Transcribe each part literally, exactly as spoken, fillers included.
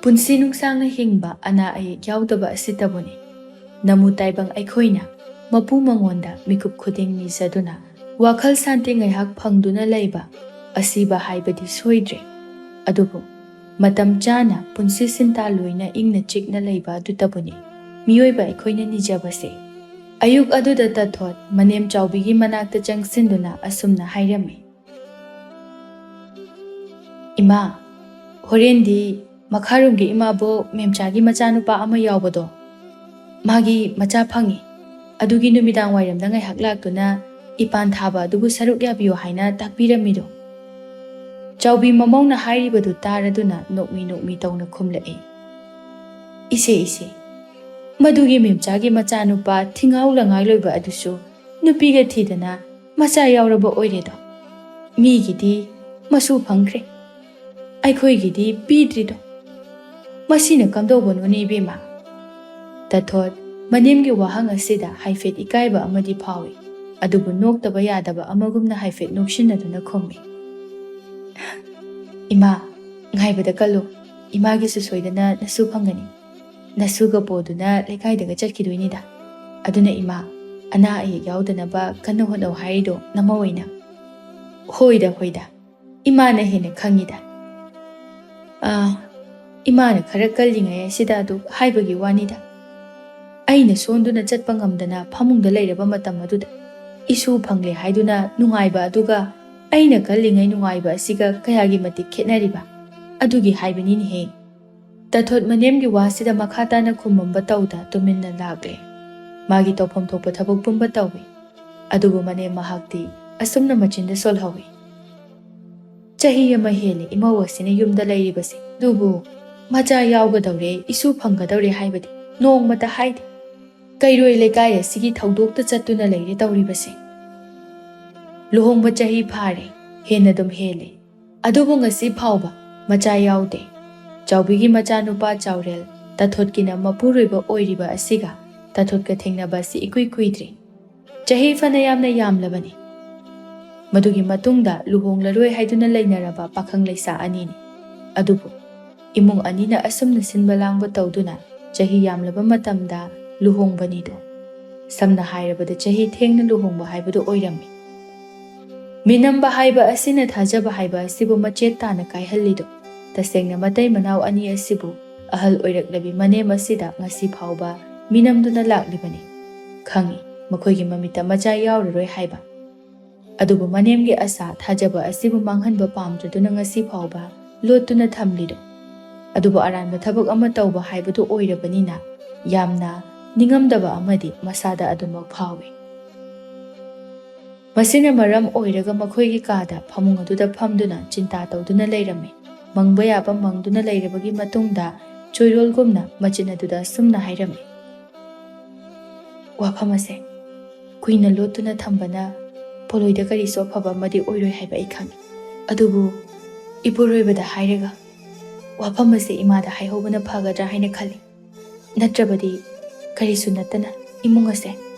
ꯄꯨꯟꯁꯤ ꯅꯨꯡꯁꯥꯡꯅ ꯍꯤꯡꯕ ꯑꯅꯥ ꯑꯌꯦꯛ ꯌꯥꯎꯗꯕ ꯑꯁꯤꯇꯕꯨꯅꯤ꯫ ꯅꯃꯨ ꯇꯥꯏꯕꯪ ꯑꯩꯈꯣꯏꯅ ꯃꯄꯨ ꯃꯉꯣꯟꯗ ꯃꯤꯀꯨꯞ ꯈꯨꯗꯤꯡ ꯅꯤꯖꯗꯨꯅ ꯋꯥꯈꯜ ꯁꯥꯟꯇꯤ ꯉꯥꯏꯍꯥꯛ ꯐꯪꯗꯨꯅ ꯂꯩꯕ, ꯑꯁꯤꯕ ꯍꯥꯏꯕꯗꯤ ꯁꯣꯏꯗ꯭ꯔꯦ꯫ ꯑꯗꯨꯕꯨ ꯃꯇꯝ ꯆꯥꯅ ꯄꯨꯟꯁꯤ ꯁꯤꯟꯊꯥ ꯂꯣꯏꯅ ꯏꯪꯅ ꯆꯤꯛꯅ ꯂꯩꯕ ꯑꯗꯨꯇꯕꯨꯅꯤ ꯃꯤꯑꯣꯏꯕ ꯑꯩꯈꯣꯏꯅ ꯅꯤꯖꯕꯁꯦ꯫ ꯑꯌꯨꯛ ꯑꯗꯨꯗ ꯇꯥꯊꯣꯠ ꯃꯅꯦꯝ ꯆꯥꯎꯕꯤꯒꯤ ꯃꯅꯥꯛꯇ ꯆꯪꯁꯤꯟꯗꯨꯅ ꯑꯁꯨꯝꯅ ꯍꯥꯏꯔꯝꯃꯤ, "ꯏꯃꯥ, ꯍꯣꯔꯦꯟꯗꯤ ꯃꯈꯥꯔꯣꯝꯒꯤ ꯏꯃꯥꯕꯣꯛ ꯃꯦꯝꯆꯥꯒꯤ ꯃꯆꯥꯅꯨꯄꯥ ꯑꯃ ꯌꯥꯎꯕꯗꯣ, ꯃꯥꯒꯤ ꯃꯆꯥ ꯐꯪꯉꯤ꯫ ꯑꯗꯨꯒꯤ ꯅꯨꯃꯤꯗꯥꯡ ꯋꯥꯏꯔꯝꯗ ꯉꯥꯏꯍꯥꯛ ꯂꯥꯛꯇꯨꯅ ꯏꯄꯥꯟ ꯊꯥꯕ ꯑꯗꯨꯕꯨ ꯁꯔꯨꯛ ꯌꯥꯕꯤꯌꯨ ꯍꯥꯏꯅ ꯇꯥꯛꯄꯤꯔꯝꯃꯤꯗꯣ꯫" ꯆꯥꯎꯕꯤ ꯃꯃꯧꯅ ꯍꯥꯏꯔꯤꯕꯗꯨ ꯇꯥꯔꯗꯨꯅ ꯅꯣꯛꯃꯤ ꯅꯣꯛꯃꯤ ꯇꯧꯅ ꯈꯨꯝꯂꯛꯏ, "ꯏꯁꯦ, ꯏꯁꯦ, ꯃꯗꯨꯒꯤ ꯃꯦꯝꯆꯥꯒꯤ ꯃꯆꯥꯅꯨꯄꯥ ꯊꯤꯉꯥꯎ ꯂꯉꯥꯏ ꯂꯣꯏꯕ ꯑꯗꯨꯁꯨ ꯅꯨꯄꯤꯒ ꯊꯤꯗꯅ ꯃꯆꯥ ꯌꯥꯎꯔꯕ ꯑꯣꯏꯔꯦꯗꯣ꯫ ꯃꯤꯒꯤꯗꯤ ꯃꯁꯨ ꯐꯪꯈ꯭ꯔꯦ, ꯑꯩꯈꯣꯏꯒꯤꯗꯤ ꯄꯤꯗ꯭ꯔꯤꯗꯣ꯫ ꯃꯁꯤꯅ ꯀꯝꯗꯧꯕꯅꯣꯅꯦ ꯏꯕꯦꯝꯃ?" ꯇꯥꯊꯣꯠ ꯃꯅꯦꯝꯒꯤ ꯋꯥꯍꯪ ꯑꯁꯤꯗ ꯍꯥꯏꯐꯦꯠ ꯏꯀꯥꯏꯕ ꯑꯃꯗꯤ ꯐꯥꯎꯏ, ꯑꯗꯨꯕꯨ ꯅꯣꯛꯇꯕ ꯌꯥꯗꯕ ꯑꯃꯒꯨꯝꯅ ꯍꯥꯏꯐꯦꯠ ꯅꯣꯛꯁꯤꯟꯅꯗꯨꯅ ꯈꯨꯝꯃꯤ, "ꯏꯃꯥ, ꯉꯥꯏꯕꯗ ꯀꯜꯂꯨ꯫ ꯏꯃꯥꯒꯤꯁꯨ ꯁꯣꯏꯗꯅ ꯅꯁꯨ ꯐꯪꯒꯅꯤ꯫ ꯅꯁꯨꯒ ꯄꯣꯗꯨꯅ ꯂꯩꯀꯥꯏꯗꯒ ꯆꯠꯈꯤꯗꯣꯏꯅꯤꯗ꯫ ꯑꯗꯨꯅ ꯏꯃꯥ, ꯑꯅꯥ ꯑꯌꯦꯛ ꯌꯥꯎꯗꯅꯕ ꯀꯟꯅ ꯍꯣꯠꯅꯧ ꯍꯥꯏꯔꯤꯗꯣ ꯅꯃꯧ ꯑꯣꯏꯅ꯫" "ꯍꯣꯏꯗ, ꯍꯣꯏꯗ, ꯏꯃꯥꯅ ꯍꯦꯟꯅ ꯈꯪꯉꯤꯗ꯫ ꯑꯥ, ꯏꯃꯥꯅ ꯈꯔ ꯀꯜꯂꯤꯉꯩ ꯑꯁꯤꯗ ꯑꯗꯨ ꯍꯥꯏꯕꯒꯤ ꯋꯥꯅꯤꯗ꯫ ꯑꯩꯅ ꯁꯣꯟꯗꯨꯅ ꯆꯠꯄ ꯉꯝꯗꯅ ꯐꯃꯨꯡꯗ ꯂꯩꯔꯕ ꯃꯇꯝ ꯑꯗꯨꯗ ꯏꯁꯨ ꯐꯪꯂꯦ ꯍꯥꯏꯗꯨꯅ ꯅꯨꯡꯉꯥꯏꯕ ꯑꯗꯨꯒ ꯑꯩꯅ ꯀꯜꯂꯤꯉꯩ ꯅꯨꯡꯉꯥꯏꯕ ꯑꯁꯤꯒ ꯀꯌꯥꯒꯤ ꯃꯇꯤꯛ ꯈꯦꯠꯅꯔꯤꯕ ꯑꯗꯨꯒꯤ ꯍꯥꯏꯕꯅꯤꯅꯦꯍꯦ꯫" ꯇꯥꯊꯣꯠ ꯃꯅꯦꯝꯒꯤ ꯋꯥꯁꯤꯗ ꯃꯈꯥ ꯇꯥꯅ ꯈꯨꯝꯃꯝꯕ ꯇꯧꯗ ꯇꯨꯃꯤꯟꯅ ꯂꯥꯛꯂꯦ꯫ ꯃꯥꯒꯤ ꯇꯧꯐꯝ ꯊꯣꯛꯄ ꯊꯕꯛ ꯄꯨꯝꯕ ꯇꯧꯏ꯫ ꯑꯗꯨꯕꯨ ꯃꯅꯦꯝ ꯃꯍꯥꯛꯇꯤ ꯑꯁꯨꯝꯅ ꯃꯆꯤꯟꯗ ꯁꯣꯜꯍꯧꯏ, "ꯆꯍꯤ ꯑꯃ ꯍꯦꯜꯂꯦ ꯏꯃꯧ ꯑꯁꯤꯅ ꯌꯨꯝꯗ ꯂꯩꯔꯤꯕꯁꯦ, ꯑꯗꯨꯕꯨ ꯃꯆꯥ ꯌꯥꯎꯒꯗꯧꯔꯦ, ꯏꯁꯨ ꯐꯪꯒꯗꯧꯔꯦ ꯍꯥꯏꯕꯗꯤ ꯅꯣꯡꯃꯇ ꯍꯥꯏꯗꯦ꯫ ꯀꯩꯔꯣꯏ ꯂꯩꯀꯥꯏ ꯑꯁꯤꯒꯤ ꯊꯧꯗꯣꯛꯇ ꯆꯠꯇꯨꯅ ꯂꯩꯔꯦ ꯇꯧꯔꯤꯕꯁꯦ꯫ ꯂꯨꯍꯣꯡꯕ ꯆꯍꯤ ꯐꯥꯔꯦ, ꯍꯦꯟꯅ ꯑꯗꯨꯝ ꯍꯦꯜꯂꯦ꯫ ꯑꯗꯨꯕꯨ ꯉꯁꯤ ꯐꯥꯎꯕ ꯃꯆꯥ ꯌꯥꯎꯗꯦ꯫ ꯆꯥꯎꯕꯤꯒꯤ ꯃꯆꯥꯅꯨꯄꯥ ꯆꯥꯎꯔꯦꯜ ꯇꯥꯊꯣꯠꯀꯤꯅ ꯃꯄꯨꯔꯣꯏꯕ ꯑꯣꯏꯔꯤꯕ ꯑꯁꯤꯒ ꯇꯥꯊꯣꯠꯀ ꯊꯦꯡꯅꯕ ꯑꯁꯤ ꯏꯀꯨꯏ ꯀꯨꯏꯗ꯭ꯔꯤ꯫ ꯆꯍꯤ ꯐꯅ ꯌꯥꯝꯅ ꯌꯥꯝꯂꯕꯅꯤ꯫ ꯃꯗꯨꯒꯤ ꯃꯇꯨꯡꯗ ꯂꯨꯍꯣꯡꯂꯔꯣꯏ ꯍꯥꯏꯗꯨꯅ ꯂꯩꯅꯔꯕ ꯄꯥꯈꯪ ꯂꯩꯁꯥ ꯑꯅꯤꯅꯤ꯫ ꯑꯗꯨꯕꯨ ꯏꯃꯨꯡ ꯑꯅꯤꯅ ꯑꯁꯨꯝꯅ ꯁꯤꯟꯕ ꯂꯥꯡꯕ ꯇꯧꯗꯨꯅ ꯆꯍꯤ ꯌꯥꯝꯂꯕ ꯃꯇꯝꯗ ꯂꯨꯍꯣꯡꯕꯅꯤꯗꯣ꯫ ꯁꯝꯅ ꯍꯥꯏꯔꯕꯗ, ꯆꯍꯤ ꯊꯦꯡꯅ ꯂꯨꯍꯣꯡꯕ ꯍꯥꯏꯕꯗꯨ ꯑꯣꯏꯔꯝꯃꯤ꯫ ꯃꯤꯅꯝꯕ ꯍꯥꯏꯕ ꯑꯁꯤꯅ ꯊꯥꯖꯕ ꯍꯥꯏꯕ ꯑꯁꯤꯕꯨ ꯃꯆꯦꯠ ꯇꯥꯅ ꯀꯥꯏꯍꯜꯂꯤꯗꯣ꯫ ꯇꯁꯦꯡꯅ, ꯃꯇꯩ ꯃꯅꯥꯎ ꯑꯅꯤ ꯑꯁꯤꯕꯨ ꯑꯍꯜ ꯑꯣꯏꯔꯛꯂꯕꯤ ꯃꯅꯦꯝ ꯑꯁꯤꯗ ꯉꯁꯤ ꯐꯥꯎꯕ ꯃꯤꯅꯝꯗꯨꯅ ꯂꯥꯛꯂꯤꯕꯅꯤ꯫ ꯈꯪꯏ, ꯃꯈꯣꯏꯒꯤ ꯃꯃꯤꯠꯇ ꯃꯆꯥ ꯌꯥꯎꯔꯔꯣꯏ ꯍꯥꯏꯕ꯫ ꯑꯗꯨꯕꯨ ꯃꯅꯦꯝꯒꯤ ꯑꯁꯥ ꯊꯥꯖꯕ ꯑꯁꯤꯕꯨ ꯃꯥꯡꯍꯟꯕ ꯄꯥꯝꯗ꯭ꯔꯗꯨꯅ ꯉꯁꯤ ꯐꯥꯎꯕ ꯂꯣꯠꯇꯨꯅ ꯊꯝꯂꯤꯗꯣ꯫ ꯑꯗꯨꯕꯨ ꯑꯔꯥꯟꯕ ꯊꯕꯛ ꯑꯃ ꯇꯧꯕ ꯍꯥꯏꯕꯗꯨ ꯑꯣꯏꯔꯕꯅꯤꯅ, ꯌꯥꯝꯅ ꯅꯤꯡꯉꯝꯗꯕ ꯑꯃꯗꯤ ꯃꯁꯥꯗ ꯑꯗꯨꯃꯛ ꯐꯥꯎꯏ꯫ ꯃꯁꯤꯅ ꯃꯔꯝ ꯑꯣꯏꯔꯒ ꯃꯈꯣꯏꯒꯤ ꯀꯥꯗ ꯐꯃꯨꯡ ꯑꯗꯨꯗ ꯐꯝꯗꯨꯅ ꯆꯤꯟꯇꯥ ꯇꯧꯗꯨꯅ ꯂꯩꯔꯝꯃꯤ꯫ ꯃꯪꯕ ꯌꯥꯕ ꯃꯪꯗꯨꯅ ꯂꯩꯔꯕꯒꯤ ꯃꯇꯨꯡꯗ ꯆꯣꯏꯔꯣꯜꯒꯨꯝꯅ ꯃꯆꯤꯟ ꯑꯗꯨꯗ ꯑꯁꯨꯝꯅ ꯍꯥꯏꯔꯝꯃꯤ, "ꯋꯥꯐꯝ ꯑꯁꯦ ꯀꯨꯏꯅ ꯂꯣꯠꯇꯨꯅ ꯊꯝꯕꯅ ꯄꯣꯂꯣꯏꯗ ꯀꯔꯤꯁꯨ ꯑꯐꯕ ꯑꯃꯗꯤ ꯑꯣꯏꯔꯣꯏ ꯍꯥꯏꯕ ꯑꯩ ꯈꯪꯏ꯫ ꯑꯗꯨꯕꯨ ꯏꯄꯨꯔꯣꯏꯕꯗ ꯍꯥꯏꯔꯒ ꯋꯥꯐꯝ ꯑꯁꯦ ꯏꯃꯥꯗ ꯍꯥꯏꯍꯧꯕꯅ ꯐꯒꯗ꯭ꯔꯥ ꯍꯥꯏꯅ ꯈꯜꯂꯤ꯫ ꯅꯠꯇ꯭ꯔꯕꯗꯤ ꯀꯔꯤꯁꯨ ꯅꯠꯇꯅ ꯏꯃꯨꯡ ꯑꯁꯦ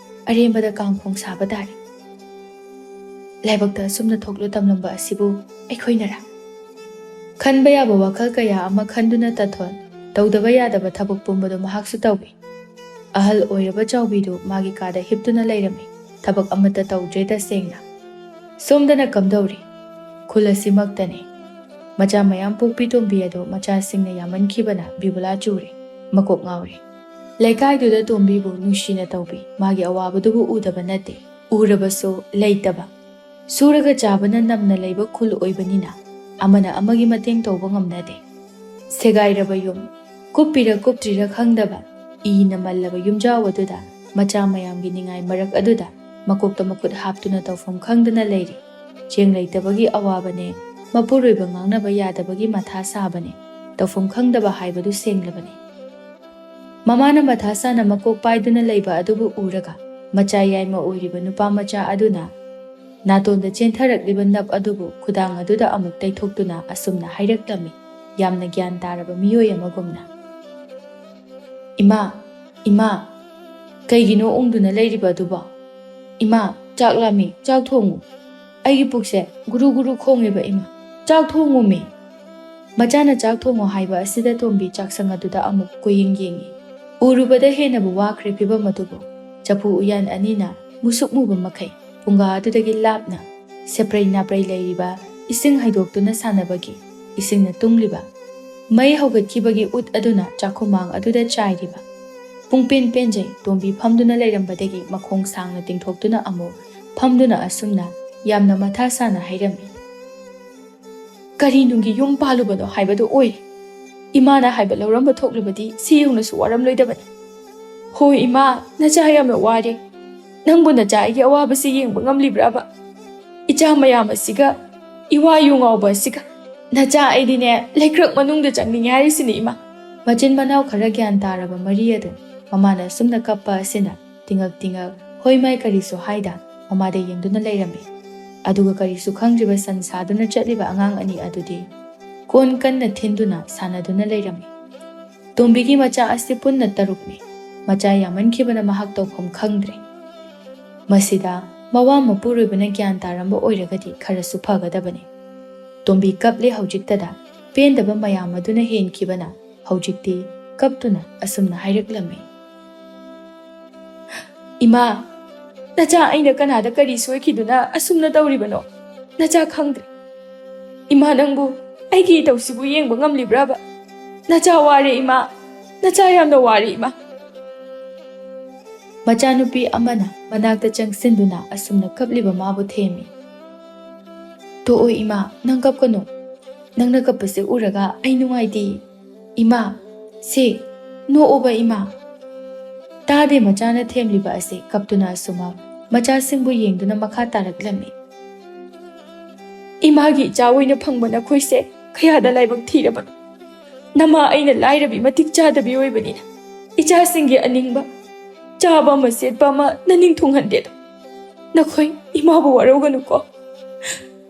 ꯑꯔꯦꯝꯕꯗ ꯀꯥꯡꯈꯣꯡ ꯁꯥꯕ ꯇꯥꯔꯦ꯫ ꯂꯥꯏꯕꯛꯇ ꯑꯁꯨꯝꯅ ꯊꯣꯛꯂꯨ ꯇꯝꯂꯝꯕ ꯑꯁꯤꯕꯨ ꯑꯩꯈꯣꯏꯅꯔꯥ?" ꯈꯟꯕ ꯌꯥꯕ ꯋꯥꯈꯜ ꯀꯌꯥ ꯑꯃ ꯈꯟꯗꯨꯅ ꯇꯊꯣꯟ ꯇꯧꯗꯕ ꯌꯥꯗꯕ ꯊꯕꯛ ꯄꯨꯝꯕꯗꯨ ꯃꯍꯥꯛꯁꯨ ꯇꯧꯏ꯫ ꯑꯍꯜ ꯑꯣꯏꯔꯕ ꯆꯥꯎꯕꯤꯗꯨ ꯃꯥꯒꯤ ꯀꯥꯗ ꯍꯤꯞꯇꯨꯅ ꯂꯩꯔꯝꯃꯤ꯫ ꯊꯕꯛ ꯑꯃꯠꯇ ꯇꯧꯗ꯭ꯔꯦ ꯇꯁꯦꯡꯅ꯫ ꯁꯣꯝꯗꯅ ꯀꯝꯗꯧꯔꯤ? ꯈꯨꯜ ꯑꯁꯤꯃꯛꯇꯅꯤ꯫ ꯃꯆꯥ ꯃꯌꯥꯝ ꯄꯣꯛꯄꯤ ꯇꯣꯝꯕꯤ ꯑꯗꯨ ꯃꯆꯥꯁꯤꯡꯅ ꯌꯥꯝꯃꯟꯈꯤꯕꯅ ꯕꯤꯕꯨꯂꯥ ꯆꯨꯔꯦ꯫ ꯃꯀꯣꯛ ꯉꯥꯎꯔꯦ꯫ ꯂꯩꯀꯥꯏꯗꯨꯗ ꯇꯣꯝꯕꯤꯕꯨ ꯅꯨꯡꯁꯤꯅ ꯇꯧꯕꯤ꯫ ꯃꯥꯒꯤ ꯑꯋꯥꯕꯗꯨꯕꯨ ꯎꯗꯕ ꯅꯠꯇꯦ꯫ ꯎꯔꯕꯁꯨ ꯂꯩꯇꯕ꯫ ꯁꯨꯔꯒ ꯆꯥꯕꯅ ꯅꯝꯅ ꯂꯩꯕ ꯈꯨꯜ ꯑꯣꯏꯕꯅꯤꯅ ꯑꯃꯅ ꯑꯃꯒꯤ ꯃꯇꯦꯡ ꯇꯧꯕ ꯉꯝꯅꯗꯦ꯫ ꯁꯦꯒꯥꯏꯔꯕ ꯌꯨꯝ, ꯀꯨꯞꯄꯤꯔ ꯀꯨꯞꯇ꯭ꯔꯤꯔ ꯈꯪꯗꯕ, ꯏꯅ ꯃꯜꯂꯕ ꯌꯨꯝꯖꯥꯎ ꯑꯗꯨꯗ ꯃꯆꯥ ꯃꯌꯥꯝꯒꯤ ꯅꯤꯡꯉꯥꯏ ꯃꯔꯛ ꯑꯗꯨꯗ ꯃꯀꯣꯛꯇ ꯃꯈꯨꯠ ꯍꯥꯞꯇꯨꯅ ꯇꯧꯐꯝ ꯈꯪꯗꯅ ꯂꯩꯔꯤ꯫ ꯆꯦꯡ ꯂꯩꯇꯕꯒꯤ ꯑꯋꯥꯕꯅꯦ, ꯃꯄꯨꯔꯣꯏꯕ ꯉꯥꯡꯅꯕ ꯌꯥꯗꯕꯒꯤ ꯃꯊꯥ ꯁꯥꯕꯅꯦ, ꯇꯧꯐꯝ ꯈꯪꯗꯕ ꯍꯥꯏꯕꯗꯨ ꯁꯦꯡꯂꯕꯅꯤ꯫ ꯃꯃꯥꯅ ꯃꯊꯥ ꯁꯥꯅ ꯃꯀꯣꯛ ꯄꯥꯏꯗꯨꯅ ꯂꯩꯕ ꯑꯗꯨꯕꯨ ꯎꯔꯒ ꯃꯆꯥ ꯌꯥꯏꯃ ꯑꯣꯏꯔꯤꯕ ꯅꯨꯄꯥ ꯃꯆꯥ ꯑꯗꯨꯅ ꯅꯥꯇꯣꯟꯗ ꯆꯦꯟꯊꯔꯛꯂꯤꯕ ꯅꯞ ꯑꯗꯨꯕꯨ ꯈꯨꯗꯥꯡ ꯑꯗꯨꯗ ꯑꯃꯨꯛ ꯇꯩꯊꯣꯛꯇꯨꯅ ꯑꯁꯨꯝꯅ ꯍꯥꯏꯔꯛꯂꯝꯃꯤ, ꯌꯥꯝꯅ ꯒ꯭ꯌꯥꯟ ꯇꯥꯔꯕ ꯃꯤꯑꯣꯏ ꯑꯃꯒꯨꯝꯅ, "ꯏꯃꯥ, ꯏꯃꯥ, ꯀꯩꯒꯤꯅꯣ ꯎꯪꯗꯨꯅ ꯂꯩꯔꯤꯕ ꯑꯗꯨꯕꯣ? ꯏꯃꯥ, ꯆꯥꯛ ꯂꯥꯝꯃꯤ, ꯆꯥꯛ ꯊꯣꯡꯉꯨ꯫ ꯑꯩꯒꯤ ꯄꯨꯛꯁꯦ ꯒꯨꯔꯨ ꯒꯨꯔꯨ ꯈꯣꯡꯉꯦꯕ ꯏꯃꯥ, ꯆꯥꯛ ꯊꯣꯡꯉꯨꯃꯤ!" ꯃꯆꯥꯅ ꯆꯥꯛ ꯊꯣꯡꯉꯣ ꯍꯥꯏꯕ ꯑꯁꯤꯗ ꯇꯣꯝꯕꯤ ꯆꯥꯛꯁꯪ ꯑꯗꯨꯗ ꯑꯃꯨꯛ ꯀꯣꯏꯌꯦꯡ ꯌꯦꯡꯉꯤ꯫ ꯎꯔꯨꯕꯗ ꯍꯦꯟꯅꯕꯨ ꯋꯥꯈ꯭ꯔꯦ ꯐꯤꯕꯝ ꯑꯗꯨꯕꯨ꯫ ꯆꯐꯨ ꯎꯌꯥꯟ ꯑꯅꯤꯅ ꯃꯨꯁꯨꯛ ꯃꯨꯕ ꯃꯈꯩ ꯄꯨꯡꯒꯥ ꯑꯗꯨꯗꯒꯤ ꯂꯥꯞꯅ ꯁꯦꯄ꯭ꯔꯩ ꯅꯥꯄ꯭ꯔꯩ ꯂꯩꯔꯤꯕ ꯏꯁꯤꯡ ꯍꯩꯗꯣꯛꯇꯨꯅ ꯁꯥꯟꯅꯕꯒꯤ ꯏꯁꯤꯡꯅ ꯇꯨꯡꯂꯤꯕ ꯃꯩ ꯍꯧꯒꯠꯈꯤꯕꯒꯤ ꯎꯠ ꯑꯗꯨꯅ ꯆꯥꯛꯈꯨꯃꯥꯡ ꯑꯗꯨꯗ ꯆꯥꯏꯔꯤꯕ ꯄꯨꯡꯄꯦꯟ ꯄꯦꯟꯖꯩ꯫ ꯇꯣꯝꯕꯤ ꯐꯝꯗꯨꯅ ꯂꯩꯔꯝꯕꯗꯒꯤ ꯃꯈꯣꯡ ꯁꯥꯡꯅ ꯇꯤꯡꯊꯣꯛꯇꯨꯅ ꯑꯃꯨꯛ ꯐꯝꯗꯨꯅ ꯑꯁꯨꯝꯅ ꯌꯥꯝꯅ ꯃꯊꯥ ꯁꯥꯅ ꯍꯥꯏꯔꯝꯃꯤ꯫ ꯀꯔꯤ ꯅꯨꯡꯒꯤ ꯌꯨꯝ ꯄꯥꯜꯂꯨꯕꯅꯣ ꯍꯥꯏꯕꯗꯨ ꯑꯣꯏꯔꯦ꯫ ꯏꯃꯥꯅ ꯍꯥꯏꯕ ꯂꯧꯔꯝꯕ ꯊꯣꯛꯂꯕꯗꯤ ꯁꯤ ꯌꯧꯅꯁꯨ ꯋꯥꯔꯝꯂꯣꯏꯗꯕꯅꯤ꯫ ꯍꯣꯏ ꯏꯃꯥ, ꯅꯆꯥ ꯌꯥꯝꯅ ꯋꯥꯔꯦ꯫ ꯅꯪꯕꯨ ꯅꯆꯥ ꯑꯩꯒꯤ ꯑꯋꯥꯕꯁꯤ ꯌꯦꯡꯕ ꯉꯝꯂꯤꯕ꯭ꯔꯥꯕ? ꯏꯆꯥ ꯃꯌꯥꯝ ꯑꯁꯤꯒ, ꯏꯋꯥ ꯌꯨ ꯉꯥꯎꯕ ꯑꯁꯤꯒ꯫ ꯅꯆꯥ ꯑꯩꯗꯤꯅꯦ, ꯂꯩꯀ꯭ꯔꯛ ꯃꯅꯨꯡꯗ ꯆꯪꯅꯤꯡꯉꯦ ꯍꯥꯏꯔꯤꯁꯤꯅꯤ ꯏꯃꯥ꯫ ꯃꯆꯤꯟ ꯃꯅꯥꯎ ꯈꯔ ꯒ꯭ꯌꯥꯟ ꯇꯥꯔꯕ ꯃꯔꯤ ꯑꯗꯨ ꯃꯃꯥꯅ ꯑꯁꯨꯝꯅ ꯀꯞꯄ ꯑꯁꯤꯅ ꯇꯤꯉꯛ ꯇꯤꯉꯛ ꯍꯣꯏ ꯃꯥꯏ ꯀꯔꯤꯁꯨ ꯍꯥꯏꯗ ꯃꯃꯥꯗ ꯌꯦꯡꯗꯨꯅ ꯂꯩꯔꯝꯃꯤ꯫ ꯑꯗꯨꯒ ꯀꯔꯤꯁꯨ ꯈꯪꯗ꯭ꯔꯤꯕ ꯁꯟ ꯁꯥꯗꯨꯅ ꯆꯠꯂꯤꯕ ꯑꯉꯥꯡ ꯑꯅꯤ ꯑꯗꯨꯗꯤ ꯀꯣꯟ ꯀꯟꯅ ꯊꯤꯟꯗꯨꯅ ꯁꯥꯟꯅꯗꯨꯅ ꯂꯩꯔꯝꯃꯤ꯫ ꯇꯣꯝꯕꯤꯒꯤ ꯃꯆꯥ ꯑꯁꯤ ꯄꯨꯟꯅ ꯇꯔꯨꯛꯅꯤ꯫ ꯃꯆꯥ ꯌꯥꯝꯃꯟꯈꯤꯕꯅ ꯃꯍꯥꯛ ꯇꯧꯐꯝ ꯈꯪꯗ꯭ꯔꯦ꯫ ꯃꯁꯤꯗ ꯃꯋꯥ ꯃꯄꯨꯔꯣꯏꯕꯅ ꯒ꯭ꯌꯥꯟ ꯇꯥꯔꯝꯕ ꯑꯣꯏꯔꯒꯗꯤ ꯈꯔꯁꯨ ꯐꯒꯗꯕꯅꯤ꯫ ꯇꯣꯝꯕꯤ ꯀꯞꯂꯦ ꯍꯧꯖꯤꯛꯇꯗ꯫ ꯄꯦꯟꯗꯕ ꯃꯌꯥꯝ ꯑꯗꯨꯅ ꯍꯦꯟꯈꯤꯕꯅ ꯍꯧꯖꯤꯛꯇꯤ ꯀꯞꯇꯨꯅ ꯑꯁꯨꯝꯅ ꯍꯥꯏꯔꯛꯂꯝꯃꯤ꯫ ꯏꯃꯥ, ꯅꯆꯥ ꯑꯩꯅ ꯀꯅꯥꯗ ꯀꯔꯤ ꯁꯣꯏꯈꯤꯗꯨꯅ ꯑꯁꯨꯝꯅ ꯇꯧꯔꯤꯕꯅꯣ? ꯅꯆꯥ ꯈꯪꯗ꯭ꯔꯦ꯫ ꯏꯃꯥ, ꯅꯪꯕꯨ ꯑꯩꯒꯤ ꯏꯇꯧꯁꯤꯕꯨ ꯌꯦꯡꯕ ꯉꯝꯂꯤꯕ꯭ꯔꯕ? ꯅꯆꯥ ꯋꯥꯔꯦ ꯏꯃꯥ, ꯅꯆꯥ ꯌꯥꯝꯅ ꯋꯥꯔꯦ ꯏꯃꯥ꯫ ꯃꯆꯥꯅꯨꯄꯤ ꯑꯃꯅ ꯃꯅꯥꯛꯇ ꯆꯪꯁꯤꯟꯗꯨꯅ ꯑꯁꯨꯝꯅ ꯀꯞꯂꯤꯕ ꯃꯥꯕꯨ ꯊꯦꯝꯃꯤ꯫ ꯇꯣꯛꯑꯣ ꯏꯃꯥ, ꯅꯪ ꯀꯞꯀꯅꯨ꯫ ꯅꯪꯅ ꯀꯞꯄꯁꯦ ꯎꯔꯒ ꯑꯩ ꯅꯨꯡꯉꯥꯏꯇꯦ꯫ ꯏꯃꯥ, ꯁꯦ, ꯅꯣꯛꯑꯣꯕ ꯏꯃꯥ꯫ ꯇꯥꯗꯦ ꯃꯆꯥꯅ ꯊꯦꯝꯂꯤꯕ ꯑꯁꯤ ꯀꯞꯇꯨꯅ ꯑꯁꯨꯃꯛ ꯃꯆꯥꯁꯤꯡꯕꯨ ꯌꯦꯡꯗꯨꯅ ꯃꯈꯥ ꯇꯥꯔꯛꯂꯝꯃꯤ꯫ ꯏꯃꯥꯒꯤ ꯏꯆꯥ ꯑꯣꯏꯅ ꯐꯪꯕ ꯅꯈꯣꯏꯁꯦ ꯀꯌꯥꯗ ꯂꯥꯏꯕꯛ ꯊꯤꯔꯕꯅꯣ꯫ ꯅꯃꯥ ꯑꯩꯅ ꯂꯥꯏꯔꯕꯤ ꯃꯇꯤꯛ ꯆꯥꯗꯕꯤ ꯑꯣꯏꯕꯅꯤꯅ ꯏꯆꯥꯁꯤꯡꯒꯤ ꯑꯅꯤꯡꯕ ꯆꯥꯕ ꯑꯃ ꯁꯦꯠꯄ ꯑꯃ ꯅꯅꯤꯡ ꯊꯨꯡꯍꯟꯗꯦꯗꯣ꯫ ꯅꯈꯣꯏ ꯏꯃꯥꯕꯨ ꯋꯥꯔꯧꯒꯅꯨꯀꯣ꯫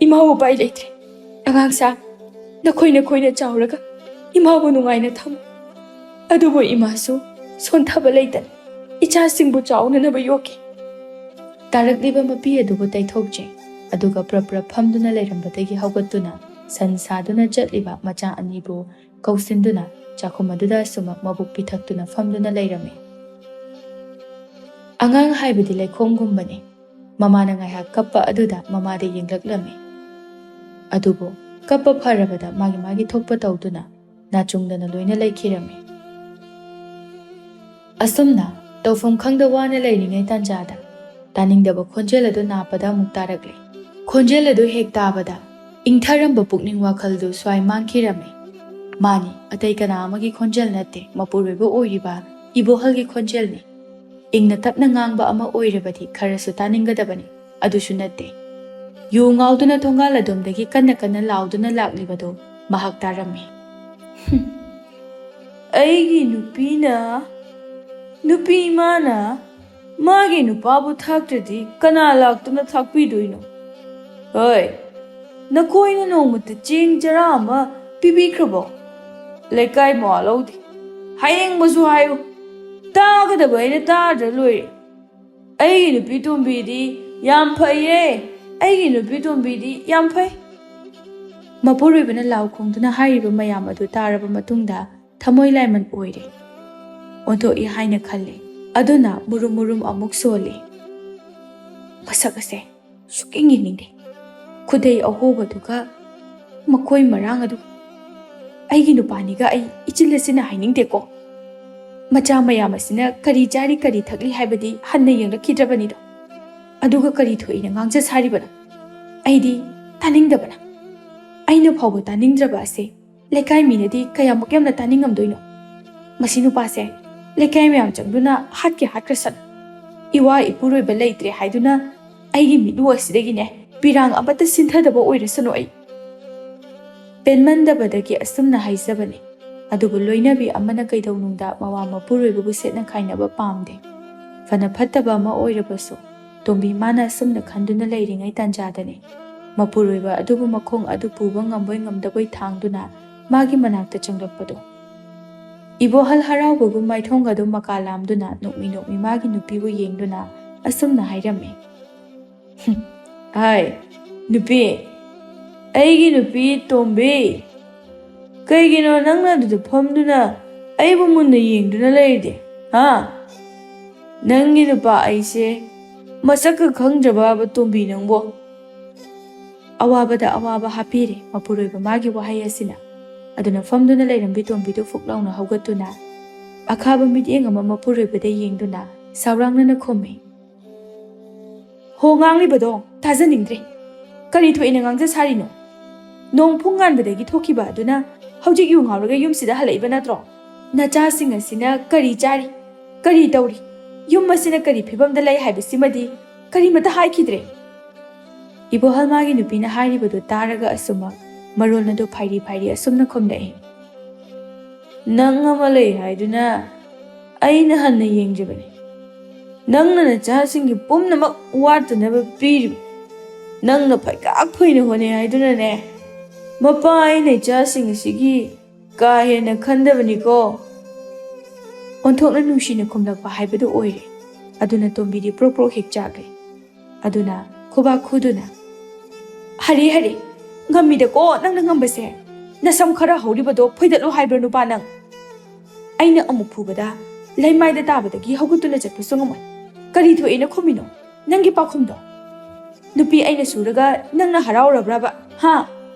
ꯏꯃꯥ ꯎꯄꯥꯏ ꯂꯩꯇ꯭ꯔꯦ꯫ ꯑꯉꯥꯡꯁꯥ, ꯅꯈꯣꯏ ꯅꯈꯣꯏꯅ ꯆꯥꯎꯔꯒ ꯏꯃꯥꯕꯨ ꯅꯨꯡꯉꯥꯏꯅ ꯊꯝꯃꯨ꯫ ꯑꯗꯨꯕꯨ ꯏꯃꯥꯁꯨ ꯁꯣꯟꯊꯕ ꯂꯩꯇꯅ ꯏꯆꯥꯁꯤꯡꯕꯨ ꯆꯥꯎꯅꯅꯕ ꯌꯣꯛꯈꯤ꯫ ꯇꯥꯔꯛꯂꯤꯕ ꯃꯄꯤ ꯑꯗꯨꯕꯨ ꯇꯩꯊꯣꯛꯆꯩ꯫ ꯑꯗꯨꯒ ꯄ꯭ꯔꯞ ꯄ꯭ꯔꯞ ꯐꯝꯗꯨꯅ ꯂꯩꯔꯝꯕꯗꯒꯤ ꯍꯧꯒꯠꯇꯨꯅ ꯁꯟ ꯁꯥꯗꯨꯅ ꯆꯠꯂꯤꯕ ꯃꯆꯥ ꯑꯅꯤꯕꯨ ꯀꯧꯁꯤꯟꯗꯨꯅ ꯆꯥꯛꯈꯨꯝ ꯑꯗꯨꯗ ꯁꯨꯃꯛ ꯃꯕꯨꯛ ꯄꯤꯊꯛꯇꯨꯅ ꯐꯝꯗꯨꯅ ꯂꯩꯔꯝꯃꯤ꯫ ꯑꯉꯥꯡ ꯍꯥꯏꯕꯗꯤ ꯂꯩꯈꯣꯝꯒꯨꯝꯕꯅꯤ꯫ ꯃꯃꯥꯅ ꯉꯥꯏꯍꯥꯛ ꯀꯞꯄ ꯑꯗꯨꯗ ꯃꯃꯥꯗ ꯌꯦꯡꯂꯛꯂꯝꯃꯤ꯫ ꯑꯗꯨꯕꯨ ꯀꯞꯄ ꯐꯔꯕꯗ ꯃꯥꯒꯤ ꯃꯥꯒꯤ ꯊꯣꯛꯄ ꯇꯧꯗꯨꯅ ꯅꯥꯆꯨꯡꯗꯅ ꯂꯣꯏꯅ ꯂꯩꯈꯤꯔꯝꯃꯤ꯫ ꯑꯁꯨꯝꯅ ꯇꯧꯐꯝ ꯈꯪꯗ ꯋꯥꯅ ꯂꯩꯔꯤꯉꯩ ꯇꯥꯟꯖꯥꯗ ꯇꯥꯅꯤꯡꯗꯕ ꯈꯣꯟꯖꯦꯜ ꯑꯗꯨ ꯅꯥꯄꯗ ꯑꯃꯨꯛ ꯇꯥꯔꯛꯂꯦ꯫ ꯈꯣꯟꯖꯦꯜ ꯑꯗꯨ ꯍꯦꯛ ꯇꯥꯕꯗ ꯏꯪꯊꯔꯝꯕ ꯄꯨꯛꯅꯤꯡ ꯋꯥꯈꯜꯗꯨ ꯁ꯭ꯋꯥꯏ ꯃꯥꯡꯈꯤꯔꯝꯃꯤ꯫ ꯃꯥꯅꯤ, ꯑꯇꯩ ꯀꯅꯥ ꯑꯃꯒꯤ ꯈꯣꯟꯖꯦꯜ ꯅꯠꯇꯦ, ꯃꯄꯨꯔꯣꯏꯕ ꯑꯣꯏꯔꯤꯕ ꯏꯕꯣꯍꯜꯒꯤ ꯈꯣꯟꯖꯦꯜꯅꯤ꯫ ꯏꯪꯅ ꯇꯞꯅ ꯉꯥꯡꯕ ꯑꯃ ꯑꯣꯏꯔꯕꯗꯤ ꯈꯔꯁꯨ ꯇꯥꯅꯤꯡꯒꯗꯕꯅꯤ, ꯑꯗꯨꯁꯨ ꯅꯠꯇꯦ꯫ ꯌꯨ ꯉꯥꯎꯗꯨꯅ ꯊꯣꯡꯒꯥꯜ ꯑꯗꯣꯝꯗꯒꯤ ꯀꯟꯅ ꯀꯟꯅ ꯂꯥꯎꯗꯨꯅ ꯂꯥꯛꯂꯤꯕꯗꯨ ꯃꯍꯥꯛ ꯇꯥꯔꯝꯃꯤ꯫ "ꯍꯨꯝ, ꯑꯩꯒꯤ ꯅꯨꯄꯤꯅ, ꯅꯨꯄꯤ ꯏꯃꯥꯅ ꯃꯥꯒꯤ ꯅꯨꯄꯥꯕꯨ ꯊꯥꯛꯇ꯭ꯔꯗꯤ ꯀꯅꯥ ꯂꯥꯛꯇꯨꯅ ꯊꯥꯛꯄꯤꯗꯣꯏꯅꯣ? ꯍꯣꯏ, ꯅꯈꯣꯏꯅ ꯅꯣꯡꯃꯇ ꯆꯦꯡ ꯆꯔꯥ ꯑꯃ ꯄꯤꯕꯤꯈ꯭ꯔꯕꯣ? ꯂꯩꯀꯥꯏ ꯃꯋꯥ ꯂꯧꯗꯦ꯫ ꯍꯥꯏꯅꯤꯡꯕꯁꯨ ꯍꯥꯏꯌꯨ, ꯇꯥꯒꯗꯕ ꯑꯩꯅ ꯇꯥꯗ꯭ꯔ ꯂꯣꯏꯔꯦ꯫ ꯑꯩꯒꯤ ꯅꯨꯄꯤ ꯇꯣꯝꯕꯤꯗꯤ ꯌꯥꯝ ꯐꯩꯌꯦ, ꯑꯩꯒꯤ ꯅꯨꯄꯤ ꯇꯣꯝꯕꯤꯗꯤ ꯌꯥꯝ ꯐꯩ꯫" ꯃꯄꯨꯔꯣꯏꯕꯅ ꯂꯥꯎ ꯈꯣꯡꯗꯨꯅ ꯍꯥꯏꯔꯤꯕ ꯃꯌꯥꯝ ꯑꯗꯨ ꯇꯥꯔꯕ ꯃꯇꯨꯡꯗ ꯊꯃꯣꯏ ꯂꯥꯏꯃꯟ ꯑꯣꯏꯔꯦ꯫ ꯑꯣꯟꯊꯣꯛꯏ ꯍꯥꯏꯅ ꯈꯜꯂꯤ꯫ ꯑꯗꯨꯅ ꯃꯨꯔꯨꯝ ꯃꯨꯔꯨꯝ ꯑꯃꯨꯛ ꯁꯣꯜꯂꯤ꯫ ꯃꯁꯛ ꯑꯁꯦ ꯁꯨꯛꯌꯦꯡ ꯌꯦꯡꯅꯤꯡꯗꯦ꯫ ꯈꯨꯗꯩ ꯑꯍꯣꯕꯗꯨꯒ ꯃꯈꯣꯏ ꯃꯔꯥꯡ ꯑꯗꯨ꯫ ꯑꯩꯒꯤ ꯅꯨꯄꯥꯅꯤꯒ ꯑꯩ ꯏꯆꯤꯜ ꯑꯁꯤꯅ ꯍꯥꯏꯅꯤꯡꯗꯦꯀꯣ꯫ ꯃꯆꯥ ꯃꯌꯥꯝ ꯑꯁꯤꯅ ꯀꯔꯤ ꯆꯥꯔꯤ ꯀꯔꯤ ꯊꯛꯂꯤ ꯍꯥꯏꯕꯗꯤ ꯍꯟꯅ ꯌꯦꯡꯂꯛꯈꯤꯗ꯭ꯔꯕꯅꯤꯗꯣ꯫ ꯑꯗꯨꯒ ꯀꯔꯤ ꯊꯣꯛꯏꯅ ꯉꯥꯡꯖ ꯁꯥꯔꯤꯕꯅꯣ? ꯑꯩꯗꯤ ꯇꯥꯅꯤꯡꯗꯕꯅ꯫ ꯑꯩꯅ ꯐꯥꯎꯕ ꯇꯥꯅꯤꯡꯗ꯭ꯔꯕ ꯑꯁꯦ ꯂꯩꯀꯥꯏ ꯃꯤꯅꯗꯤ ꯀꯌꯥꯃꯨꯛ ꯌꯥꯝꯅ ꯇꯥꯅꯤꯡꯉꯝꯗꯣꯏꯅꯣ? ꯃꯁꯤ ꯅꯨꯄꯥꯁꯦ ꯂꯩꯀꯥꯏ ꯃꯌꯥꯝ ꯆꯪꯗꯨꯅ ꯍꯥꯠꯀꯦ ꯍꯥꯠꯈ꯭ꯔꯁꯅꯨ꯫ ꯏꯋꯥ ꯏꯄꯨꯔꯣꯏꯕ ꯂꯩꯇ꯭ꯔꯦ ꯍꯥꯏꯗꯨꯅ ꯑꯩꯒꯤ ꯃꯤꯠꯂꯨ ꯑꯁꯤꯗꯒꯤꯅꯦ ꯄꯤꯔꯥꯡ ꯑꯃꯠꯇ ꯁꯤꯟꯊꯗꯕ ꯑꯣꯏꯔꯁꯅꯨ꯫ ꯑꯩ ꯄꯦꯟꯃꯟꯗꯕꯗꯒꯤ ꯑꯁꯨꯝꯅ ꯍꯥꯏꯖꯕꯅꯤ꯫ ꯑꯗꯨꯕꯨ ꯂꯣꯏꯅꯕꯤ ꯑꯃꯅ ꯀꯩꯗꯧꯅꯨꯡꯗ ꯃꯋꯥ ꯃꯄꯨꯔꯣꯏꯕꯕꯨ ꯁꯦꯠꯅ ꯈꯥꯏꯅꯕ ꯄꯥꯝꯗꯦ꯫ ꯐꯅ ꯐꯠꯇꯕ ꯑꯃ ꯑꯣꯏꯔꯕꯁꯨ ꯇꯣꯝꯕꯤ ꯃꯥꯅ ꯑꯁꯨꯝꯅ ꯈꯟꯗꯨꯅ ꯂꯩꯔꯤꯉꯩ ꯇꯥꯟꯖꯥꯗꯅꯤ ꯃꯄꯨꯔꯣꯏꯕ ꯑꯗꯨꯕꯨ ꯃꯈꯣꯡ ꯑꯗꯨ ꯄꯨꯕ ꯉꯝꯕꯣꯏ ꯉꯝꯗꯕꯣꯏ ꯊꯥꯡꯗꯨꯅ ꯃꯥꯒꯤ ꯃꯅꯥꯛꯇ ꯆꯪꯂꯛꯄꯗꯣ꯫ ꯏꯕꯣꯍꯜ ꯍꯔꯥꯎꯕꯒꯨꯝ ꯃꯥꯏꯊꯣꯡ ꯑꯗꯨ ꯃꯀꯥ ꯂꯥꯝꯗꯨꯅ ꯅꯣꯛꯃꯤ ꯅꯣꯛꯃꯤ ꯃꯥꯒꯤ ꯅꯨꯄꯤꯕꯨ ꯌꯦꯡꯗꯨꯅ ꯑꯁꯨꯝꯅ ꯍꯥꯏꯔꯝꯃꯤ꯫ "ꯍꯥꯏ, ꯅꯨꯄꯤ, "ꯑꯩꯒꯤ ꯅꯨꯄꯤ ꯇꯣꯝꯕꯤ, ꯀꯩꯒꯤꯅꯣ ꯅꯪꯅ ꯑꯗꯨꯗ ꯐꯝꯗꯨꯅ ꯑꯩꯕꯨ ꯃꯨꯟꯅ ꯌꯦꯡꯗꯨꯅ ꯂꯩꯔꯤꯗꯤ? ꯍꯥ? ꯅꯪꯒꯤ ꯅꯨꯄꯥ ꯑꯩꯁꯦ ꯃꯁꯛꯀ ꯈꯪꯗ꯭ꯔꯕꯕ ꯇꯣꯝꯕꯤ ꯅꯪꯕꯣ?" ꯑꯋꯥꯕꯗ ꯑꯋꯥꯕ ꯍꯥꯞꯄꯤꯔꯦ ꯃꯄꯨꯔꯣꯏꯕ ꯃꯥꯒꯤ ꯋꯥꯍꯩ ꯑꯁꯤꯅ꯫ ꯑꯗꯨꯅ ꯐꯝꯗꯨꯅ ꯂꯩꯔꯝꯕꯤ ꯇꯣꯝꯕꯤꯗꯨ ꯐꯨꯛ ꯂꯥꯎꯅ ꯍꯧꯒꯠꯇꯨꯅ ꯑꯈꯥꯕ ꯃꯤꯠꯌꯦꯡ ꯑꯃ ꯃꯄꯨꯔꯣꯏꯕꯗ ꯌꯦꯡꯗꯨꯅ ꯁꯥꯎꯔꯥꯡꯅꯅ ꯈꯨꯝꯃꯤ, "ꯍꯣ, ꯉꯥꯡꯂꯤꯕꯗꯣ ꯇꯥꯖꯅꯤꯡꯗ꯭ꯔꯦ꯫ ꯀꯔꯤ ꯊꯣꯛꯏꯅ ꯉꯥꯡꯖ ꯁꯥꯔꯤꯅꯣ? ꯅꯣꯡ ꯐꯨꯡ ꯉꯥꯟꯕꯗꯒꯤ ꯊꯣꯛꯈꯤꯕ ꯑꯗꯨꯅ ꯍꯧꯖꯤꯛ ꯌꯨ ꯉꯥꯎꯔꯒ ꯌꯨꯝꯁꯤꯗ ꯍꯜꯂꯛꯏꯕ ꯅꯠꯇ꯭ꯔꯣ? ꯅꯆꯥꯁꯤꯡ ꯑꯁꯤꯅ ꯀꯔꯤ ꯆꯥꯔꯤ, ꯀꯔꯤ ꯇꯧꯔꯤ, ꯌꯨꯝ ꯑꯁꯤꯅ ꯀꯔꯤ ꯐꯤꯕꯝꯗ ꯂꯩ ꯍꯥꯏꯕꯁꯤꯃꯗꯤ ꯀꯔꯤꯃꯇ ꯍꯥꯏꯈꯤꯗ꯭ꯔꯦ?" ꯏꯕꯣꯍꯜꯃꯥꯒꯤ ꯅꯨꯄꯤꯅ ꯍꯥꯏꯔꯤꯕꯗꯨ ꯇꯥꯔꯒ ꯑꯁꯨꯃꯛ ꯃꯔꯣꯜ ꯑꯗꯨ ꯐꯥꯏꯔꯤ ꯐꯥꯏꯔꯤ ꯑꯁꯨꯝꯅ ꯈꯨꯝꯂꯛꯏ, "ꯅꯪ ꯑꯃ ꯂꯩ ꯍꯥꯏꯗꯨꯅ ꯑꯩꯅ ꯍꯟꯅ ꯌꯦꯡꯖꯕꯅꯤ꯫ ꯅꯪꯅ ꯅꯆꯥꯁꯤꯡꯒꯤ ꯄꯨꯝꯅꯃꯛ ꯋꯥꯠꯇꯅꯕ ꯄꯤꯔꯤꯕ꯫ ꯅꯪꯅ ꯐꯩꯀꯥꯛ ꯐꯩꯅ ꯍꯣꯠꯅꯩ ꯍꯥꯏꯗꯨꯅꯅꯦ, ꯃꯄꯥ ꯑꯩꯅ ꯏꯆꯥꯁꯤꯡ ꯑꯁꯤꯒꯤ ꯀꯥ ꯍꯦꯟꯅ ꯈꯟꯗꯕꯅꯤꯀꯣ꯫" ꯑꯣꯟꯊꯣꯛꯅ ꯅꯨꯡꯁꯤꯅ ꯈꯨꯝꯂꯛꯄ ꯍꯥꯏꯕꯗꯨ ꯑꯣꯏꯔꯦ꯫ ꯑꯗꯨꯅ ꯇꯣꯝꯕꯤꯗꯤ ꯄ꯭ꯔꯣꯛ ꯄ꯭ꯔꯣꯛ ꯍꯦꯛ ꯆꯥꯛꯂꯦ꯫ ꯑꯗꯨꯅ ꯈꯨꯕꯥꯛ ꯈꯨꯗꯨꯅ, "ꯍꯔꯦ, ꯍꯔꯦ, ꯉꯝꯃꯤꯗꯀꯣ ꯅꯪꯅ ꯉꯝꯕꯁꯦ꯫ ꯅꯁꯝ ꯈꯔ ꯍꯧꯔꯤꯕꯗꯣ ꯐꯣꯏꯗꯠꯂꯨ ꯍꯥꯏꯕ꯭ꯔꯥ ꯅꯨꯄꯥ ꯅꯪ? ꯑꯩꯅ ꯑꯃꯨꯛ ꯐꯨꯕꯗ ꯂꯩꯃꯥꯏꯗ ꯇꯥꯕꯗꯒꯤ ꯍꯧꯒꯠꯇꯨꯅ ꯆꯠꯄꯁꯨ ꯉꯝꯃꯣꯏ꯫ ꯀꯔꯤ ꯊꯣꯛꯑꯦꯅ ꯈꯨꯝꯃꯤꯅꯣ? ꯅꯪꯒꯤ ꯄꯥꯈꯨꯝꯗꯣ? ꯅꯨꯄꯤ ꯑꯩꯅ ꯁꯨꯔꯒ ꯅꯪꯅ ꯍꯔꯥꯎꯔꯕ꯭ꯔꯕ? ꯍꯥ?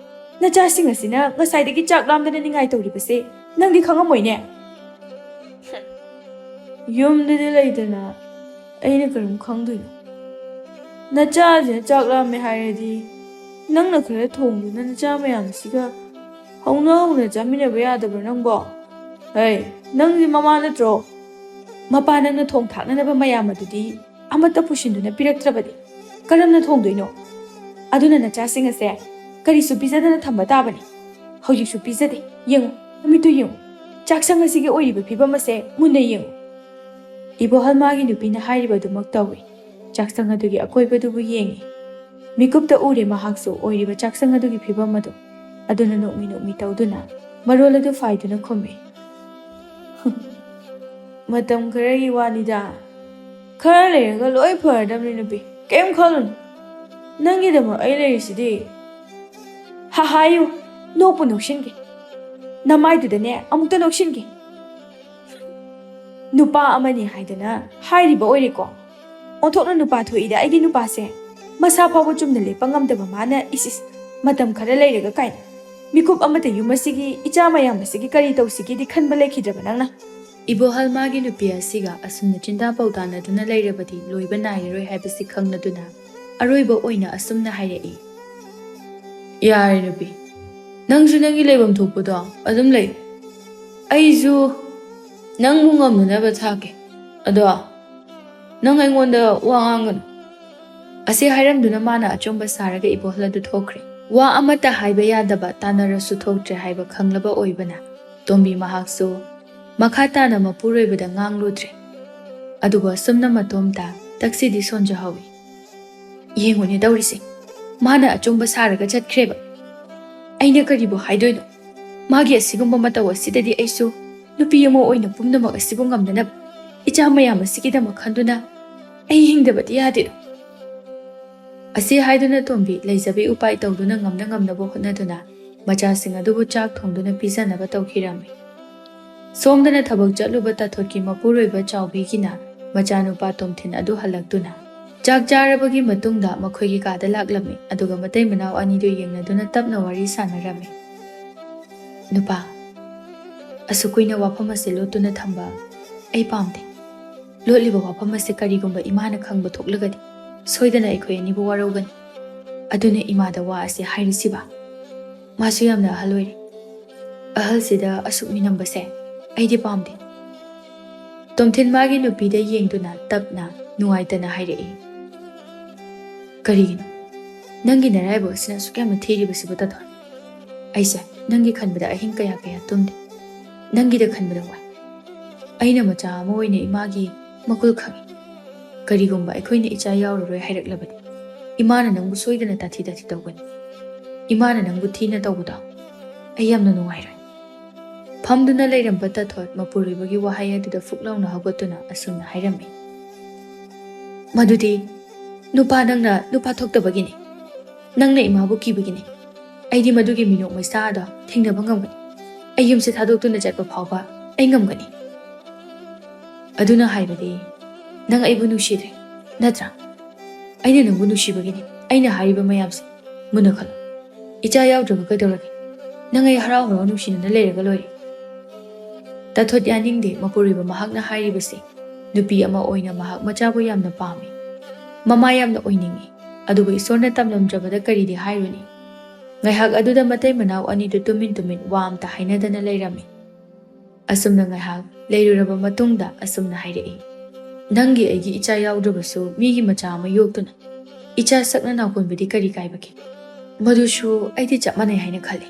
ꯅꯆꯥꯁꯤꯡ ꯑꯁꯤꯅ ꯉꯁꯥꯏꯗꯒꯤ ꯆꯥꯛ ꯂꯥꯝꯗꯅ ꯅꯤꯡꯉꯥꯏ ꯇꯧꯔꯤꯕꯁꯦ ꯅꯪꯗꯤ ꯈꯪꯉꯝꯃꯣꯏꯅꯦ꯫" "ꯌꯨꯝꯗꯗꯤ ꯂꯩꯇꯅ ꯑꯩꯅ ꯀꯔꯝ ꯈꯪꯗꯣꯏꯅꯣ? ꯅꯆꯥꯁꯤꯅ ꯆꯥꯛ ꯂꯥꯝꯃꯦ ꯍꯥꯏꯔꯗꯤ ꯅꯪꯅ ꯈꯔ ꯊꯣꯡꯗꯨꯅ ꯅꯆꯥ ꯃꯌꯥꯝꯁꯤꯒ ꯍꯧꯅ ꯍꯧꯅ ꯆꯥꯃꯤꯟꯅꯕ ꯌꯥꯗꯕ꯭ꯔꯥ ꯅꯪꯕꯣ? ꯍꯩ, ꯅꯪꯗꯤ ꯃꯃꯥ ꯅꯠꯇ꯭ꯔꯣ? ꯃꯄꯥ ꯅꯪꯅ ꯊꯣꯡ ꯊꯥꯛꯅꯅꯕ ꯃꯌꯥꯝ ꯑꯗꯨꯗꯤ ꯑꯃꯠꯇ ꯄꯨꯁꯤꯟꯗꯨꯅ ꯄꯤꯔꯛꯇ꯭ꯔꯕꯗꯤ ꯀꯔꯝꯅ ꯊꯣꯡꯗꯣꯏꯅꯣ? ꯑꯗꯨꯅ ꯅꯆꯥꯁꯤꯡ ꯑꯁꯦ ꯀꯔꯤꯁꯨ ꯄꯤꯖꯗꯅ ꯊꯝꯕ ꯇꯥꯕꯅꯤ꯫ ꯍꯧꯖꯤꯛꯁꯨ ꯄꯤꯖꯗꯦ꯫ ꯌꯦꯡꯉꯨ, ꯅꯨꯃꯤꯠꯇꯨ ꯌꯦꯡꯉꯨ꯫ ꯆꯥꯛꯁꯪ ꯑꯁꯤꯒꯤ ꯑꯣꯏꯔꯤꯕ ꯐꯤꯕꯝ ꯑꯁꯦ ꯃꯨꯟꯅ ꯌꯦꯡꯉꯨ꯫" ꯏꯕꯣꯍꯜꯃꯥꯒꯤ ꯅꯨꯄꯤꯅ ꯍꯥꯏꯔꯤꯕꯗꯨꯃꯛ ꯇꯧꯏ꯫ ꯆꯥꯛꯁꯪ ꯑꯗꯨꯒꯤ ꯑꯀꯣꯏꯕꯗꯨꯕꯨ ꯌꯦꯡꯏ꯫ ꯃꯤꯀꯨꯞꯇ ꯎꯔꯦ ꯃꯍꯥꯛꯁꯨ ꯑꯣꯏꯔꯤꯕ ꯆꯥꯛꯁꯪ ꯑꯗꯨꯒꯤ ꯐꯤꯕꯝ ꯑꯗꯨ꯫ ꯑꯗꯨꯅ ꯅꯣꯛꯃꯤ ꯅꯣꯛꯃꯤ ꯇꯧꯗꯨꯅ ꯃꯔꯣꯜ ꯑꯗꯨ ꯐꯥꯏꯗꯨꯅ ꯈꯨꯝꯃꯤ, "ꯃꯇꯝ ꯈꯔꯒꯤ ꯋꯥꯅꯤꯗ꯫ ꯈꯔ ꯂꯩꯔꯒ ꯂꯣꯏ ꯐꯔꯗꯕꯅꯤ ꯅꯨꯄꯤ꯫ ꯀꯩꯝ ꯈꯜꯂꯨꯅꯨ꯫ ꯅꯪꯒꯤꯗꯃꯛ ꯑꯩ ꯂꯩꯔꯤꯁꯤꯗꯤ꯫" ꯍꯥꯏꯌꯨ, ꯅꯣꯛꯄꯨ ꯅꯣꯛꯁꯤꯟꯒꯦ꯫ ꯅꯃꯥꯏꯗꯨꯗꯅꯦ ꯑꯃꯨꯛꯇ ꯅꯣꯛꯁꯤꯟꯒꯦ꯫ ꯅꯨꯄꯥ ꯑꯃꯅꯤ ꯍꯥꯏꯗꯅ ꯍꯥꯏꯔꯤꯕ ꯑꯣꯏꯔꯦꯀꯣ꯫ ꯑꯣꯟꯊꯣꯛꯅ ꯅꯨꯄꯥ ꯊꯣꯛꯏꯗ ꯑꯩꯒꯤ ꯅꯨꯄꯥꯁꯦ꯫ ꯃꯁꯥ ꯐꯥꯎꯕ ꯆꯨꯝꯅ ꯂꯦꯞꯄ ꯉꯝꯗꯕ ꯃꯥꯅ, ꯏꯁ ꯏꯁ, ꯃꯇꯝ ꯈꯔ ꯂꯩꯔꯒ ꯀꯥꯏꯅ꯫ ꯃꯤꯀꯨꯞ ꯑꯃꯇ ꯌꯨꯝ ꯑꯁꯤꯒꯤ ꯏꯆꯥ ꯃꯌꯥꯝ ꯑꯁꯤꯒꯤ ꯀꯔꯤ ꯇꯧꯁꯤꯒꯦꯗꯤ ꯈꯟꯕ ꯂꯩꯈꯤꯗ꯭ꯔꯕ ꯅꯪꯅ꯫ ꯏꯕꯣꯍꯜ ꯃꯥꯒꯤ ꯅꯨꯄꯤ ꯑꯁꯤꯒ ꯑꯁꯨꯝꯅ ꯆꯤꯟꯗꯥ ꯄꯥꯎꯗꯥꯅꯗꯨꯅ ꯂꯩꯔꯕꯗꯤ ꯂꯣꯏꯕ ꯅꯥꯏꯔꯔꯣꯏ ꯍꯥꯏꯕꯁꯤ ꯈꯪꯂꯗꯨꯅ ꯑꯔꯣꯏꯕ ꯑꯣꯏꯅ ꯑꯁꯨꯝꯅ ꯍꯥꯏꯔꯛꯏ꯫ ꯌꯥꯔꯦ ꯅꯨꯄꯤ, ꯅꯪꯁꯨ ꯅꯪꯒꯤ ꯂꯩꯐꯝ ꯊꯣꯛꯄꯗꯣ ꯑꯗꯨꯝ ꯂꯩ꯫ ꯑꯩꯁꯨ ꯅꯪꯕꯨ ꯉꯝꯅꯅꯕ ꯊꯥꯛꯀꯦ꯫ ꯑꯗꯣ ꯅꯪ ꯑꯩꯉꯣꯟꯗ ꯋꯥ ꯉꯥꯡꯒꯅꯨ꯫ ꯑꯁꯤ ꯍꯥꯏꯔꯝꯗꯨꯅ ꯃꯥꯅ ꯑꯆꯨꯝꯕ ꯁꯥꯔꯒ ꯏꯕꯣꯍꯜ ꯑꯗꯨ ꯊꯣꯛꯈ꯭ꯔꯦ꯫ ꯋꯥ ꯑꯃꯠꯇ ꯍꯥꯏꯕ ꯌꯥꯗꯕ, ꯇꯥꯟꯅꯔꯁꯨ ꯊꯣꯛꯇ꯭ꯔꯦ ꯍꯥꯏꯕ ꯈꯪꯂꯕ ꯑꯣꯏꯕꯅ ꯇꯣꯝꯕꯤ ꯃꯍꯥꯛꯁꯨ ꯃꯈꯥ ꯇꯥꯅ ꯃꯄꯨꯔꯣꯏꯕꯗ ꯉꯥꯡꯂꯨꯗ꯭ꯔꯦ꯫ ꯑꯗꯨꯕꯨ ꯑꯁꯨꯝꯅ ꯃꯇꯣꯝꯇ ꯇꯛꯁꯤꯗꯤ ꯁꯣꯟꯖꯍꯧꯏ꯫ ꯌꯦꯡꯉꯨꯅꯦ ꯇꯧꯔꯤꯁꯦ, ꯃꯥꯅ ꯑꯆꯨꯝꯕ ꯁꯥꯔꯒ ꯆꯠꯈ꯭ꯔꯦꯕ꯫ ꯑꯩꯅ ꯀꯔꯤꯕꯨ ꯍꯥꯏꯗꯣꯏꯅꯣ? ꯃꯥꯒꯤ ꯑꯁꯤꯒꯨꯝꯕ ꯃꯇꯧ ꯑꯁꯤꯗꯗꯤ ꯑꯩꯁꯨ ꯅꯨꯄꯤ ꯑꯃ ꯑꯣꯏꯅ ꯄꯨꯝꯅꯃꯛ ꯑꯁꯤꯕꯨ ꯉꯝꯅꯅꯕ, ꯏꯆꯥ ꯃꯌꯥꯝ ꯑꯁꯤꯒꯤꯗꯃꯛ ꯈꯟꯗꯨꯅ ꯑꯩ ꯍꯤꯡꯗꯕꯗꯤ ꯌꯥꯗꯦꯗꯣ꯫ ꯑꯁꯤ ꯍꯥꯏꯗꯨꯅ ꯇꯣꯝꯕꯤ ꯂꯩꯖꯕꯤ ꯎꯄꯥꯏ ꯇꯧꯗꯨꯅ ꯉꯝꯅ ꯉꯝꯅꯕ ꯍꯣꯠꯅꯗꯨꯅ ꯃꯆꯥꯁꯤꯡ ꯑꯗꯨꯕꯨ ꯆꯥꯛ ꯊꯣꯡꯗꯨꯅ ꯄꯤꯖꯅꯕ ꯇꯧꯈꯤꯔꯝꯃꯤ꯫ ꯁꯣꯝꯗꯅ ꯊꯕꯛ ꯆꯠꯂꯨꯕ ꯇꯥꯊꯣꯠꯀꯤ ꯃꯄꯨꯔꯣꯏꯕ ꯆꯥꯎꯕꯤꯒꯤꯅ ꯃꯆꯥꯅꯨꯄꯥ ꯇꯣꯝꯊꯤꯟ ꯑꯗꯨ ꯍꯜꯂꯛꯇꯨꯅ ꯆꯥꯛ ꯆꯥꯔꯕꯒꯤ ꯃꯇꯨꯡꯗ ꯃꯈꯣꯏꯒꯤ ꯀꯥꯗ ꯂꯥꯛꯂꯝꯃꯤ꯫ ꯑꯗꯨꯒ ꯃꯇꯩ ꯃꯅꯥꯎ ꯑꯅꯤꯗꯨ ꯌꯦꯡꯅꯗꯨꯅ ꯇꯞꯅ ꯋꯥꯔꯤ ꯁꯥꯟꯅꯔꯝꯃꯤ꯫ ꯅꯨꯄꯥ, ꯑꯁꯨꯛ ꯀꯨꯏꯅ ꯋꯥꯐꯝ ꯑꯁꯤ ꯂꯣꯠꯇꯨꯅ ꯊꯝꯕ ꯑꯩ ꯄꯥꯝꯗꯦ꯫ ꯂꯣꯠꯂꯤꯕ ꯋꯥꯐꯝ ꯑꯁꯤ ꯀꯔꯤꯒꯨꯝꯕ ꯏꯃꯥꯅ ꯈꯪꯕ ꯊꯣꯛꯂꯒꯗꯤ ꯁꯣꯏꯗꯅ ꯑꯩꯈꯣꯏ ꯑꯅꯤꯕꯨ ꯋꯥꯔꯧꯒꯅꯤ꯫ ꯑꯗꯨꯅ ꯏꯃꯥꯗ ꯋꯥ ꯑꯁꯤ ꯍꯥꯏꯔꯤꯁꯤꯕ? ꯃꯥꯁꯨ ꯌꯥꯝꯅ ꯑꯍꯜ ꯑꯣꯏꯔꯦ꯫ ꯑꯍꯜꯁꯤꯗ ꯑꯁꯨꯛ ꯃꯤꯅꯝꯕꯁꯦ ꯑꯩꯗꯤ ꯄꯥꯝꯗꯦ꯫ ꯇꯣꯝꯊꯤꯟ ꯃꯥꯒꯤ ꯅꯨꯄꯤꯗ ꯌꯦꯡꯗꯨꯅ ꯇꯞꯅ ꯅꯨꯡꯉꯥꯏꯇꯅ ꯍꯥꯏꯔꯛꯏ꯫ ꯀꯔꯤꯒꯤꯅꯣ ꯅꯪꯒꯤ ꯅꯔꯥꯏꯕꯛ ꯑꯁꯤꯅ ꯑꯁꯨꯛ ꯌꯥꯝꯅ ꯊꯤꯔꯤꯕꯁꯤꯕꯨ ꯇꯥꯊꯣꯟ? ꯑꯩꯁꯦ ꯅꯪꯒꯤ ꯈꯟꯕꯗ ꯑꯍꯤꯡ ꯀꯌꯥ ꯀꯌꯥ ꯇꯨꯝꯗꯦ꯫ ꯅꯪꯒꯤꯗ ꯈꯟꯕꯗ ꯋꯥꯏ꯫ ꯑꯩꯅ ꯃꯆꯥ ꯑꯃ ꯑꯣꯏꯅ ꯏꯃꯥꯒꯤ ꯃꯒꯨꯜ ꯈꯪꯏ꯫ ꯀꯔꯤꯒꯨꯝꯕ ꯑꯩꯈꯣꯏꯅ ꯏꯆꯥ ꯌꯥꯎꯔꯔꯣꯏ ꯍꯥꯏꯔꯛꯂꯕꯗꯤ ꯏꯃꯥꯅ ꯅꯪꯕꯨ ꯁꯣꯏꯗꯅ ꯇꯥꯊꯤ ꯇꯥꯊꯤ ꯇꯧꯒꯅꯤ꯫ ꯏꯃꯥꯅ ꯅꯪꯕꯨ ꯊꯤꯅ ꯇꯧꯕꯗꯣ ꯑꯩ ꯌꯥꯝꯅ ꯅꯨꯡꯉꯥꯏꯔꯣꯏ꯫ ꯐꯝꯗꯨꯅ ꯂꯩꯔꯝꯕ ꯇꯥꯊꯣꯠ ꯃꯄꯨꯔꯣꯏꯕꯒꯤ ꯋꯥꯍꯩ ꯑꯗꯨꯗ ꯐꯨꯛ ꯂꯥꯎꯅ ꯍꯧꯒꯠꯇꯨꯅ ꯑꯁꯨꯝꯅ ꯍꯥꯏꯔꯝꯃꯤ꯫ ꯃꯗꯨꯗꯤ ꯅꯨꯄꯥ ꯅꯪꯅ ꯅꯨꯄꯥ ꯊꯣꯛꯇꯕꯒꯤꯅꯤ꯫ ꯅꯪꯅ ꯏꯃꯥꯕꯨ ꯀꯤꯕꯒꯤꯅꯤ꯫ ꯑꯩꯗꯤ ꯃꯗꯨꯒꯤ ꯃꯤꯅꯣꯛ ꯃꯩꯁꯥ ꯑꯗꯣ ꯊꯦꯡꯅꯕ ꯉꯝꯒꯅꯤ꯫ ꯑꯩ ꯌꯨꯝꯁꯦ ꯊꯥꯗꯣꯛꯇꯨꯅ ꯆꯠꯄ ꯐꯥꯎꯕ ꯑꯩ ꯉꯝꯒꯅꯤ꯫ ꯑꯗꯨꯅ ꯍꯥꯏꯕꯗꯤ, ꯅꯪ ꯑꯩꯕꯨ ꯅꯨꯡꯁꯤꯗ꯭ꯔꯦ, ꯅꯠꯇ꯭ꯔꯥ? ꯑꯩꯅ ꯅꯪꯕꯨ ꯅꯨꯡꯁꯤꯕꯒꯤꯅꯤ ꯑꯩꯅ ꯍꯥꯏꯔꯤꯕ ꯃꯌꯥꯝꯁꯦ꯫ ꯃꯨꯟꯅ ꯈꯜꯂꯨ꯫ ꯏꯆꯥ ꯌꯥꯎꯗ꯭ꯔꯕ ꯀꯩꯗꯧꯔꯒꯦ? ꯅꯪ ꯑꯩ ꯍꯔꯥꯎ ꯍꯔꯥꯎ ꯅꯨꯡꯁꯤꯅꯅ ꯂꯩꯔꯒ ꯂꯣꯏꯔꯦ꯫ ꯇꯥꯊꯣꯠ ꯌꯥꯅꯤꯡꯗꯦ ꯃꯄꯨꯔꯣꯏꯕ ꯃꯍꯥꯛꯅ ꯍꯥꯏꯔꯤꯕꯁꯦ꯫ ꯅꯨꯄꯤ ꯑꯃ ꯑꯣꯏꯅ ꯃꯍꯥꯛ ꯃꯆꯥꯕꯨ ꯌꯥꯝꯅ ꯄꯥꯝꯃꯤ꯫ ꯃꯃꯥ ꯌꯥꯝꯅ ꯑꯣꯏꯅꯤꯡꯏ꯫ ꯑꯗꯨꯕꯨ ꯏꯁꯣꯔꯅ ꯇꯝꯂꯝꯗ꯭ꯔꯕꯗ ꯀꯔꯤꯗꯤ ꯍꯥꯏꯔꯨꯅꯤ? ꯉꯥꯏꯍꯥꯛ ꯑꯗꯨꯗ ꯃꯇꯩ ꯃꯅꯥꯎ ꯑꯅꯤꯗꯨ ꯇꯨꯃꯤꯟ ꯇꯨꯃꯤꯟ ꯋꯥ ꯑꯝꯇ ꯍꯥꯏꯅꯗꯅ ꯂꯩꯔꯝꯃꯤ꯫ ꯑꯁꯨꯝꯅ ꯉꯥꯏꯍꯥꯛ ꯂꯩꯔꯨꯔꯕ ꯃꯇꯨꯡꯗ ꯑꯁꯨꯝꯅ ꯍꯥꯏꯔꯛꯏ, "ꯅꯪꯒꯤ ꯑꯩꯒꯤ ꯏꯆꯥ ꯌꯥꯎꯗ꯭ꯔꯕꯁꯨ ꯃꯤꯒꯤ ꯃꯆꯥ ꯑꯃ ꯌꯣꯛꯇꯨꯅ ꯏꯆꯥ ꯁꯛꯅ ꯅꯥꯎꯀꯣꯟꯕꯗꯤ ꯀꯔꯤ ꯀꯥꯏꯕꯒꯦ?" ꯃꯗꯨꯁꯨ ꯑꯩꯗꯤ ꯆꯞ ꯃꯥꯟꯅꯩ ꯍꯥꯏꯅ ꯈꯜꯂꯤ꯫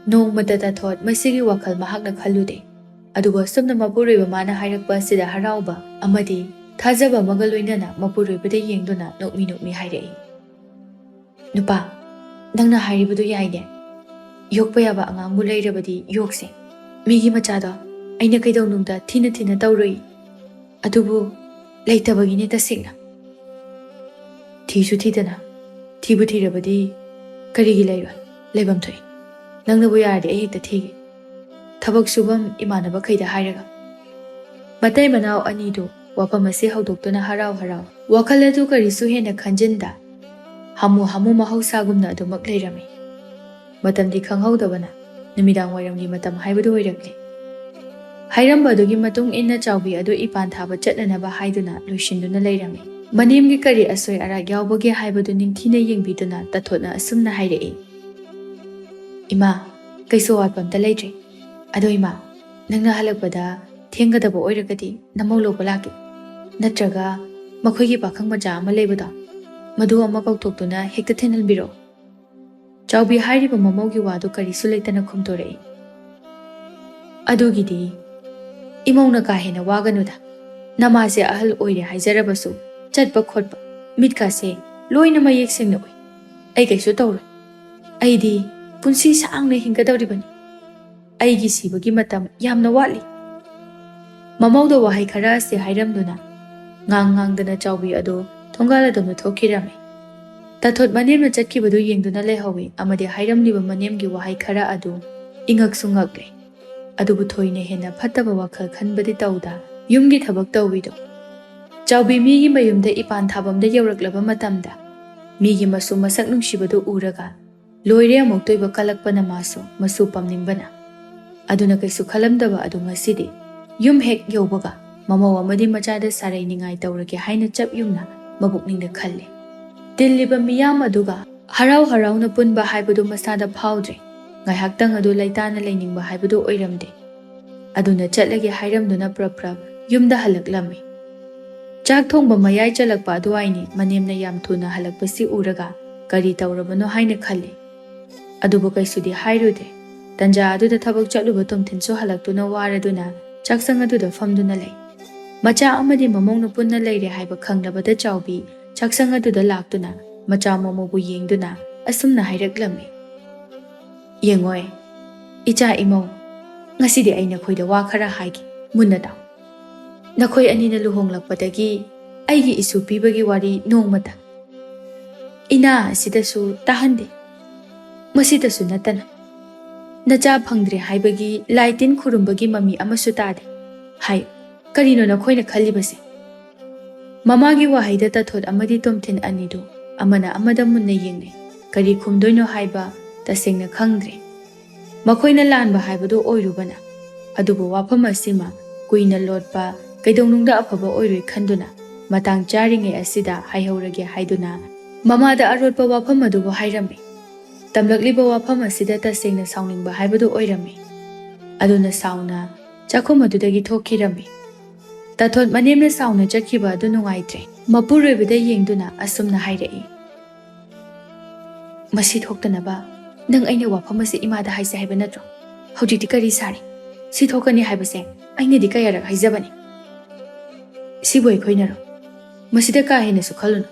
ꯅꯣꯡꯃꯇ ꯇꯥꯊꯣꯠ ꯃꯁꯤꯒꯤ ꯋꯥꯈꯜ ꯃꯍꯥꯛꯅ ꯈꯜꯂꯨꯗꯦ꯫ ꯑꯗꯨꯕꯨ ꯑꯁꯨꯝꯅ ꯃꯄꯨꯔꯣꯏꯕ ꯃꯥꯅ ꯍꯥꯏꯔꯛꯄ ꯑꯁꯤꯗ ꯍꯔꯥꯎꯕ ꯑꯃꯗꯤ ꯊꯥꯖꯕ ꯑꯃꯒ ꯂꯣꯏꯅꯅ ꯃꯄꯨꯔꯣꯏꯕꯗ ꯌꯦꯡꯗꯨꯅ ꯅꯣꯛꯃꯤ ꯅꯣꯛꯃꯤ ꯍꯥꯏꯔꯛꯏ, "ꯅꯨꯄꯥ, ꯅꯪꯅ ꯍꯥꯏꯔꯤꯕꯗꯨ ꯌꯥꯏꯅꯦ꯫ ꯌꯣꯛꯄ ꯌꯥꯕ ꯑꯉꯥꯡꯕꯨ ꯂꯩꯔꯕꯗꯤ ꯌꯣꯛꯁꯦ꯫ ꯃꯤꯒꯤ ꯃꯆꯥꯗꯣ ꯑꯩꯅ ꯀꯩꯗꯧꯅꯨꯡꯗ ꯊꯤꯅ ꯊꯤꯅ ꯇꯧꯔꯨꯏ꯫ ꯑꯗꯨꯕꯨ ꯂꯩꯇꯕꯒꯤꯅꯦ ꯇꯁꯦꯡꯅ꯫ ꯊꯤꯁꯨ ꯊꯤꯗꯅ, ꯊꯤꯕꯨ ꯊꯤꯔꯕꯗꯤ ꯀꯔꯤꯒꯤ ꯂꯩꯔꯣꯏ? ꯂꯩꯐꯝ ꯊꯣꯛꯏ꯫ ꯅꯪꯅꯕꯨ ꯌꯥꯔꯗꯤ ꯑꯩ ꯍꯦꯛꯇ ꯊꯤꯒꯦ꯫ ꯊꯕꯛ ꯁꯨꯐꯝ ꯏꯃꯥꯟꯅꯕꯈꯩꯗ ꯍꯥꯏꯔꯒ꯫" ꯃꯇꯩ ꯃꯅꯥꯎ ꯑꯅꯤꯗꯨ ꯋꯥꯐꯝ ꯑꯁꯤ ꯍꯧꯗꯣꯛꯇꯨꯅ ꯍꯔꯥꯎ ꯍꯔꯥꯎ ꯋꯥꯈꯜ ꯑꯗꯨ ꯀꯔꯤꯁꯨ ꯍꯦꯟꯅ ꯈꯟꯖꯤꯟꯗ ꯍꯥꯃꯨ ꯍꯥꯃꯨ ꯃꯍꯧꯁꯥꯒꯨꯝꯅ ꯑꯗꯨꯃꯛ ꯂꯩꯔꯝꯃꯤ꯫ ꯃꯇꯝꯗꯤ ꯈꯪꯍꯧꯗꯕꯅ ꯅꯨꯃꯤꯗꯥꯡ ꯋꯥꯏꯔꯝꯒꯤ ꯃꯇꯝ ꯍꯥꯏꯕꯗꯨ ꯑꯣꯏꯔꯛꯂꯦ꯫ ꯍꯥꯏꯔꯝꯕ ꯑꯗꯨꯒꯤ ꯃꯇꯨꯡ ꯏꯟꯅ ꯆꯥꯎꯕꯤ ꯑꯗꯨ ꯏꯄꯥꯟ ꯊꯥꯕ ꯆꯠꯅꯅꯕ ꯍꯥꯏꯗꯨꯅ ꯂꯣꯏꯁꯤꯟꯗꯨꯅ ꯂꯩꯔꯝꯃꯤ꯫ ꯃꯅꯦꯝꯒꯤ ꯀꯔꯤ ꯑꯁꯣꯏ ꯑꯔꯥꯛ ꯌꯥꯎꯕꯒꯦ ꯍꯥꯏꯕꯗꯨ ꯅꯤꯡꯊꯤꯅ ꯌꯦꯡꯕꯤꯗꯨꯅ ꯇꯥꯊꯣꯠꯅ ꯑꯁꯨꯝꯅ ꯍꯥꯏꯔꯛꯏ, "ꯏꯃꯥ, ꯀꯩꯁꯨ ꯑꯋꯥꯠꯄ ꯑꯝꯇ ꯂꯩꯇ꯭ꯔꯦ꯫ ꯑꯗꯣ ꯏꯃꯥ, ꯅꯪꯅ ꯍꯜꯂꯛꯄꯗ ꯊꯦꯡꯒꯗꯕ ꯑꯣꯏꯔꯒꯗꯤ ꯅꯃꯧ ꯂꯧꯕ ꯂꯥꯛꯀꯦ꯫ ꯅꯠꯇ꯭ꯔꯒ ꯃꯈꯣꯏꯒꯤ ꯄꯥꯈꯪ ꯃꯆꯥ ꯑꯃ ꯂꯩꯕꯗꯣ, ꯃꯗꯨ ꯑꯃ ꯀꯧꯊꯣꯛꯇꯨꯅ ꯍꯦꯛꯇ ꯊꯤꯟꯍꯟꯕꯤꯔꯛꯑꯣ꯫" ꯆꯥꯎꯕꯤ ꯍꯥꯏꯔꯤꯕ ꯃꯃꯧꯒꯤ ꯋꯥꯗꯨ ꯀꯔꯤꯁꯨ ꯂꯩꯇꯅ ꯈꯨꯝꯗꯣꯔꯛꯏ꯫ "ꯑꯗꯨꯒꯤꯗꯤ ꯏꯃꯧꯅ ꯀꯥ ꯍꯦꯟꯅ ꯋꯥꯒꯅꯨꯗ꯫ ꯅꯃꯥꯁꯦ ꯑꯍꯜ ꯑꯣꯏꯔꯦ ꯍꯥꯏꯖꯔꯕꯁꯨ ꯆꯠꯄ ꯈꯣꯠꯄ, ꯃꯤꯠꯀꯥꯁꯦ ꯂꯣꯏꯅ ꯃꯌꯦꯛ ꯁꯦꯡꯅ ꯎꯏ꯫ ꯑꯩ ꯀꯩꯁꯨ ꯇꯧꯔꯣꯏ꯫ ꯑꯩꯗꯤ ꯄꯨꯟꯁꯤ ꯁꯥꯡꯅ ꯍꯤꯡꯒꯗꯧꯔꯤꯕꯅꯤ꯫ ꯑꯩꯒꯤ ꯁꯤꯕꯒꯤ ꯃꯇꯝ ꯌꯥꯝꯅ ꯋꯥꯠꯂꯤ꯫" ꯃꯃꯧꯗ ꯋꯥꯍꯩ ꯈꯔ ꯑꯁꯤ ꯍꯥꯏꯔꯝꯗꯨꯅ ꯉꯥꯡ ꯉꯥꯡꯗꯅ ꯆꯥꯎꯕꯤ ꯑꯗꯨ ꯊꯣꯡꯒꯥꯜ ꯑꯗꯣꯝꯗ ꯊꯣꯛꯈꯤꯔꯝꯃꯤ꯫ ꯇꯥꯊꯣꯠ ꯃꯅꯦꯝꯅ ꯆꯠꯈꯤꯕꯗꯨ ꯌꯦꯡꯗꯨꯅ ꯂꯩꯍꯧꯏ ꯑꯃꯗꯤ ꯍꯥꯏꯔꯝꯂꯤꯕ ꯃꯅꯦꯝꯒꯤ ꯋꯥꯍꯩ ꯈꯔ ꯑꯗꯨ ꯏꯉꯛꯁꯨ ꯉꯛꯂꯦ꯫ ꯑꯗꯨꯕꯨ ꯊꯣꯏꯅ ꯍꯦꯟꯅ ꯐꯠꯇꯕ ꯋꯥꯈꯜ ꯈꯟꯕꯗꯤ ꯇꯧꯗ ꯌꯨꯝꯒꯤ ꯊꯕꯛ ꯇꯧꯏꯗꯣ꯫ ꯆꯥꯎꯕꯤ ꯃꯤꯒꯤ ꯃꯌꯨꯝꯗ ꯏꯄꯥꯟ ꯊꯥꯐꯝꯗ ꯌꯧꯔꯛꯂꯕ ꯃꯇꯝꯗ ꯃꯤꯒꯤ ꯃꯁꯨ ꯃꯁꯛ ꯅꯨꯡꯁꯤꯕꯗꯨ ꯎꯔꯒ ꯂꯣꯏꯔꯦ ꯑꯃꯨꯛꯇꯣꯏꯕ ꯀꯜꯂꯛꯄꯅ ꯃꯥꯁꯨ ꯃꯁꯨ ꯄꯝꯅꯤꯡꯕꯅ꯫ ꯑꯗꯨꯅ ꯀꯩꯁꯨ ꯈꯜꯂꯝꯗꯕ ꯑꯗꯨ ꯉꯁꯤꯗꯤ ꯌꯨꯝ ꯍꯦꯛ ꯌꯧꯕꯒ ꯃꯃꯧ ꯑꯃꯗꯤ ꯃꯆꯥꯗ ꯁꯥꯔꯩ ꯅꯤꯡꯉꯥꯏ ꯇꯧꯔꯒꯦ ꯍꯥꯏꯅ ꯆꯞ ꯌꯨꯝꯅ ꯃꯕꯨꯛꯅꯤꯡꯗ ꯈꯜꯂꯤ꯫ ꯇꯤꯜꯂꯤꯕ ꯃꯤꯌꯥꯝ ꯑꯗꯨꯒ ꯍꯔꯥꯎ ꯍꯔꯥꯎꯅ ꯄꯨꯟꯕ ꯍꯥꯏꯕꯗꯨ ꯃꯁꯥꯗ ꯐꯥꯎꯗ꯭ꯔꯦ꯫ ꯉꯥꯏꯍꯥꯛꯇꯪ ꯑꯗꯨ ꯂꯩꯇꯥꯅ ꯂꯩꯅꯤꯡꯕ ꯍꯥꯏꯕꯗꯨ ꯑꯣꯏꯔꯝꯗꯦ꯫ ꯑꯗꯨꯅ ꯆꯠꯂꯒꯦ ꯍꯥꯏꯔꯝꯗꯨꯅ ꯄ꯭ꯔꯞ ꯄ꯭ꯔꯞ ꯌꯨꯝꯗ ꯍꯜꯂꯛꯂꯝꯃꯤ꯫ ꯆꯥꯛ ꯊꯣꯡꯕ ꯃꯌꯥꯏ ꯆꯜꯂꯛꯄ ꯑꯗꯨꯋꯥꯏꯅꯤ ꯃꯅꯦꯝꯅ ꯌꯥꯝ ꯊꯨꯅ ꯍꯜꯂꯛꯄꯁꯤ ꯎꯔꯒ ꯀꯔꯤ ꯇꯧꯔꯕꯅꯣ ꯍꯥꯏꯅ ꯈꯜꯂꯤ꯫ ꯑꯗꯨꯕꯨ ꯀꯩꯁꯨꯗꯤ ꯍꯥꯏꯔꯨꯗꯦ꯫ ꯇꯟꯖꯥ ꯑꯗꯨꯗ ꯊꯕꯛ ꯆꯠꯂꯨꯕ ꯇꯣꯝꯊꯤꯟꯁꯨ ꯍꯜꯂꯛꯇꯨꯅ ꯋꯥꯔꯗꯨꯅ ꯆꯥꯛꯁꯪ ꯑꯗꯨꯗ ꯐꯝꯗꯨꯅ ꯂꯩ꯫ ꯃꯆꯥ ꯑꯃꯗꯤ ꯃꯃꯧꯅ ꯄꯨꯟꯅ ꯂꯩꯔꯦ ꯍꯥꯏꯕ ꯈꯪꯂꯕꯗ ꯆꯥꯎꯕꯤ ꯆꯥꯛꯁꯪ ꯑꯗꯨꯗ ꯂꯥꯛꯇꯨꯅ ꯃꯆꯥ ꯃꯃꯧꯕꯨ ꯌꯦꯡꯗꯨꯅ ꯑꯁꯨꯝꯅ ꯍꯥꯏꯔꯛꯂꯝꯃꯤ, "ꯌꯦꯡꯉꯣꯏ, ꯏꯆꯥ ꯏꯃꯧ, ꯉꯁꯤꯗꯤ ꯑꯩ ꯅꯈꯣꯏꯗ ꯋꯥ ꯈꯔ ꯍꯥꯏꯒꯦ, ꯃꯨꯟꯅ ꯇꯥꯎ꯫ ꯅꯈꯣꯏ ꯑꯅꯤꯅ ꯂꯨꯍꯣꯡꯂꯛꯄꯗꯒꯤ ꯑꯩꯒꯤ ꯏꯁꯨ ꯄꯤꯕꯒꯤ ꯋꯥꯔꯤ ꯅꯣꯡꯃꯇ ꯏꯅꯥ ꯑꯁꯤꯗꯁꯨ ꯇꯥꯍꯟꯗꯦ꯫ ꯃꯁꯤꯗꯁꯨ ꯅꯠꯇꯅ ꯅꯆꯥ ꯐꯪꯗ꯭ꯔꯦ ꯍꯥꯏꯕꯒꯤ ꯂꯥꯏ ꯇꯤꯟ ꯈꯨꯔꯨꯝꯕꯒꯤ ꯃꯃꯤ ꯑꯃꯁꯨ ꯇꯥꯗꯦ꯫ ꯍꯥꯏ, ꯀꯔꯤꯅꯣ ꯅꯈꯣꯏꯅ ꯈꯜꯂꯤꯕꯁꯦ?" ꯃꯃꯥꯒꯤ ꯋꯥꯍꯩꯗ ꯇꯥꯊꯣꯠ ꯑꯃꯗꯤ ꯇꯣꯝꯊꯤꯟ ꯑꯅꯤꯗꯨ ꯑꯃꯅ ꯑꯃꯗ ꯃꯨꯟꯅ ꯌꯦꯡꯅꯩ꯫ ꯀꯔꯤ ꯈꯨꯝꯗꯣꯏꯅꯣ ꯍꯥꯏꯕ ꯇꯁꯦꯡꯅ ꯈꯪꯗ꯭ꯔꯦ꯫ ꯃꯈꯣꯏꯅ ꯂꯥꯟꯕ ꯍꯥꯏꯕꯗꯨ ꯑꯣꯏꯔꯨꯕꯅ, ꯑꯗꯨꯕꯨ ꯋꯥꯐꯝ ꯑꯁꯤꯃ ꯀꯨꯏꯅ ꯂꯣꯠꯄ, ꯀꯩꯗꯧꯅꯨꯡꯗ ꯑꯐꯕ ꯑꯣꯏꯔꯣꯏ ꯈꯟꯗꯨꯅ, ꯃꯇꯥꯡ ꯆꯥꯔꯤꯉꯩ ꯑꯁꯤꯗ ꯍꯥꯏꯍꯧꯔꯒꯦ ꯍꯥꯏꯗꯨꯅ ꯃꯃꯥꯗ ꯑꯔꯣꯠꯄ ꯋꯥꯐꯝ ꯑꯗꯨꯕꯨ ꯍꯥꯏꯔꯝꯃꯤ꯫ ꯇꯝꯂꯛꯂꯤꯕ ꯋꯥꯐꯝ ꯑꯁꯤꯗ ꯇꯁꯦꯡꯅ ꯁꯥꯎꯅꯤꯡꯕ ꯍꯥꯏꯕꯗꯨ ꯑꯣꯏꯔꯝꯃꯤ꯫ ꯑꯗꯨꯅ ꯁꯥꯎꯅ ꯆꯥꯛꯈꯨꯝ ꯑꯗꯨꯗꯒꯤ ꯊꯣꯛꯈꯤꯔꯝꯃꯤ꯫ ꯇꯥꯊꯣꯠ ꯃꯅꯦꯝꯅ ꯁꯥꯎꯅ ꯆꯠꯈꯤꯕ ꯑꯗꯨ ꯅꯨꯡꯉꯥꯏꯇ꯭ꯔꯦ꯫ ꯃꯄꯨꯔꯣꯏꯕꯗ ꯌꯦꯡꯗꯨꯅ ꯑꯁꯨꯝꯅ ꯍꯥꯏꯔꯛꯏ, "ꯃꯁꯤ ꯊꯣꯛꯇꯅꯕ ꯅꯪ ꯑꯩꯅ ꯋꯥꯐꯝ ꯑꯁꯤ ꯏꯃꯥꯗ ꯍꯥꯏꯁꯦ ꯍꯥꯏꯕ ꯅꯠꯇ꯭ꯔꯣ? ꯍꯧꯖꯤꯛꯇꯤ ꯀꯔꯤ ꯁꯥꯔꯤ? ꯁꯤ ꯊꯣꯛꯀꯅꯤ ꯍꯥꯏꯕꯁꯦ ꯑꯩꯅꯗꯤ ꯀꯌꯥꯔꯛ ꯍꯥꯏꯖꯕꯅꯤ꯫ ꯁꯤꯕꯨ ꯑꯩꯈꯣꯏꯅꯔꯣ? ꯃꯁꯤꯗ ꯀꯥ ꯍꯦꯟꯅꯁꯨ ꯈꯜꯂꯨꯅꯨ꯫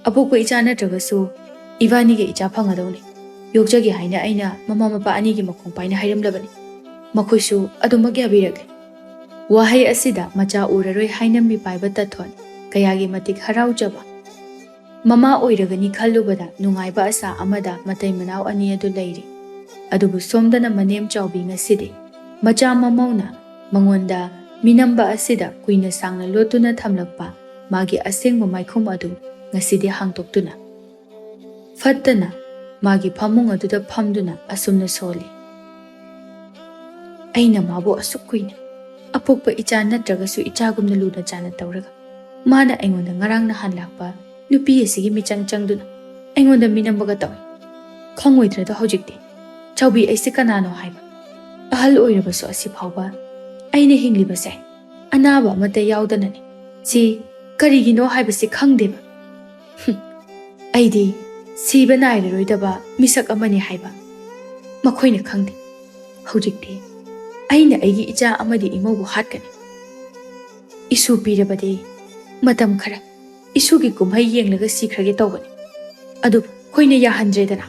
ꯑꯄꯣꯛꯄ ꯏꯆꯥ ꯅꯠꯇ꯭ꯔꯒꯁꯨ ꯏꯕꯥꯅꯤꯒꯤ ꯏꯆꯥ ꯐꯪꯒꯗꯧꯅꯤ꯫ ꯌꯣꯛꯆꯒꯦ ꯍꯥꯏꯅ ꯑꯩꯅ ꯃꯃꯥ ꯃꯄꯥ ꯑꯅꯤꯒꯤ ꯃꯈꯣꯡ ꯄꯥꯏꯅ ꯍꯥꯏꯔꯝꯂꯕꯅꯤ꯫ ꯃꯈꯣꯏꯁꯨ ꯑꯗꯨꯃꯛ ꯌꯥꯕꯤꯔꯒꯦ꯫" ꯋꯥꯍꯩ ꯑꯁꯤꯗ ꯃꯆꯥ ꯎꯔꯔꯣꯏ ꯍꯥꯏꯅ ꯃꯤꯄꯥꯏꯕ ꯇꯥꯊꯣꯠ ꯀꯌꯥꯒꯤ ꯃꯇꯤꯛ ꯍꯔꯥꯎꯖꯕ꯫ ꯃꯃꯥ ꯑꯣꯏꯔꯒꯅꯤ ꯈꯜꯂꯨꯕꯗ ꯅꯨꯡꯉꯥꯏꯕ ꯑꯁꯥ ꯑꯃꯗ ꯃꯇꯩ ꯃꯅꯥꯎ ꯑꯅꯤ ꯑꯗꯨ ꯂꯩꯔꯤ꯫ ꯑꯗꯨꯕꯨ ꯁꯣꯝꯗꯅ ꯃꯅꯦꯝ ꯆꯥꯎꯕꯤ ꯉꯁꯤꯗꯤ ꯃꯆꯥ ꯃꯃꯧꯅ ꯃꯉꯣꯟꯗ ꯃꯤꯅꯝꯕ ꯑꯁꯤꯗ ꯀꯨꯏꯅ ꯁꯥꯡꯅ ꯂꯣꯠꯇꯨꯅ ꯊꯝꯂꯛꯄ ꯃꯥꯒꯤ ꯑꯁꯦꯡꯕ ꯃꯥꯏꯈꯨꯝ ꯑꯗꯨ ꯉꯁꯤꯗꯤ ꯍꯥꯡꯗꯣꯛꯇꯨꯅ, ꯐꯠꯇꯅ ꯃꯥꯒꯤ ꯐꯃꯨꯡ ꯑꯗꯨꯗ ꯐꯝꯗꯨꯅ ꯑꯁꯨꯝꯅ ꯁꯣꯜꯂꯤ꯫ ꯑꯩꯅ ꯃꯥꯕꯨ ꯑꯁꯨꯛ ꯀꯨꯏꯅ ꯑꯄꯣꯛꯄ ꯏꯆꯥ ꯅꯠꯇ꯭ꯔꯒꯁꯨ ꯏꯆꯥꯒꯨꯝꯅ ꯂꯨꯅ ꯆꯥꯅ ꯇꯧꯔꯒ, ꯃꯥꯅ ꯑꯩꯉꯣꯟꯗ ꯉꯔꯥꯡ ꯅꯍꯥꯟ ꯂꯥꯛꯄ ꯅꯨꯄꯤ ꯑꯁꯤꯒꯤ ꯃꯤꯆꯪ ꯆꯪꯗꯨꯅ ꯑꯩꯉꯣꯟꯗ ꯃꯤꯅꯝꯕꯒ ꯇꯧꯏ꯫ ꯈꯪꯉꯣꯏꯗ꯭ꯔꯗ ꯍꯧꯖꯤꯛꯇꯤ ꯆꯥꯎꯕꯤ ꯑꯩꯁꯦ ꯀꯅꯥꯅꯣ ꯍꯥꯏꯕ? ꯑꯍꯜ ꯑꯣꯏꯔꯕꯁꯨ ꯑꯁꯤ ꯐꯥꯎꯕ ꯑꯩꯅ ꯍꯤꯡꯂꯤꯕꯁꯦ ꯑꯅꯥꯕ ꯑꯃꯠꯇ ꯌꯥꯎꯗꯅꯅꯤ꯫ ꯁꯤ ꯀꯔꯤꯒꯤꯅꯣ ꯍꯥꯏꯕꯁꯤ ꯈꯪꯗꯦꯕ꯫ ꯍꯨꯝ, ꯑꯩꯗꯤ ꯁꯤꯕ ꯅꯥꯏꯔꯔꯣꯏꯗꯕ ꯃꯤꯁꯛ ꯑꯃꯅꯤ ꯍꯥꯏꯕ ꯃꯈꯣꯏꯅ ꯈꯪꯗꯦ꯫ ꯍꯧꯖꯤꯛꯇꯤ ꯑꯩꯅ ꯑꯩꯒꯤ ꯏꯆꯥ ꯑꯃꯗꯤ ꯏꯃꯧꯕꯨ ꯍꯥꯠꯀꯅꯤ꯫ ꯏꯁꯨ ꯄꯤꯔꯕꯗꯤ ꯃꯇꯝ ꯈꯔ ꯏꯁꯨꯒꯤ ꯀꯨꯝꯍꯩ ꯌꯦꯡꯂꯒ ꯁꯤꯈ꯭ꯔꯒꯦ ꯇꯧꯕꯅꯤ꯫ ꯑꯗꯨꯕꯨ ꯑꯩꯈꯣꯏꯅ ꯌꯥꯍꯟꯗ꯭ꯔꯦꯗꯅ꯫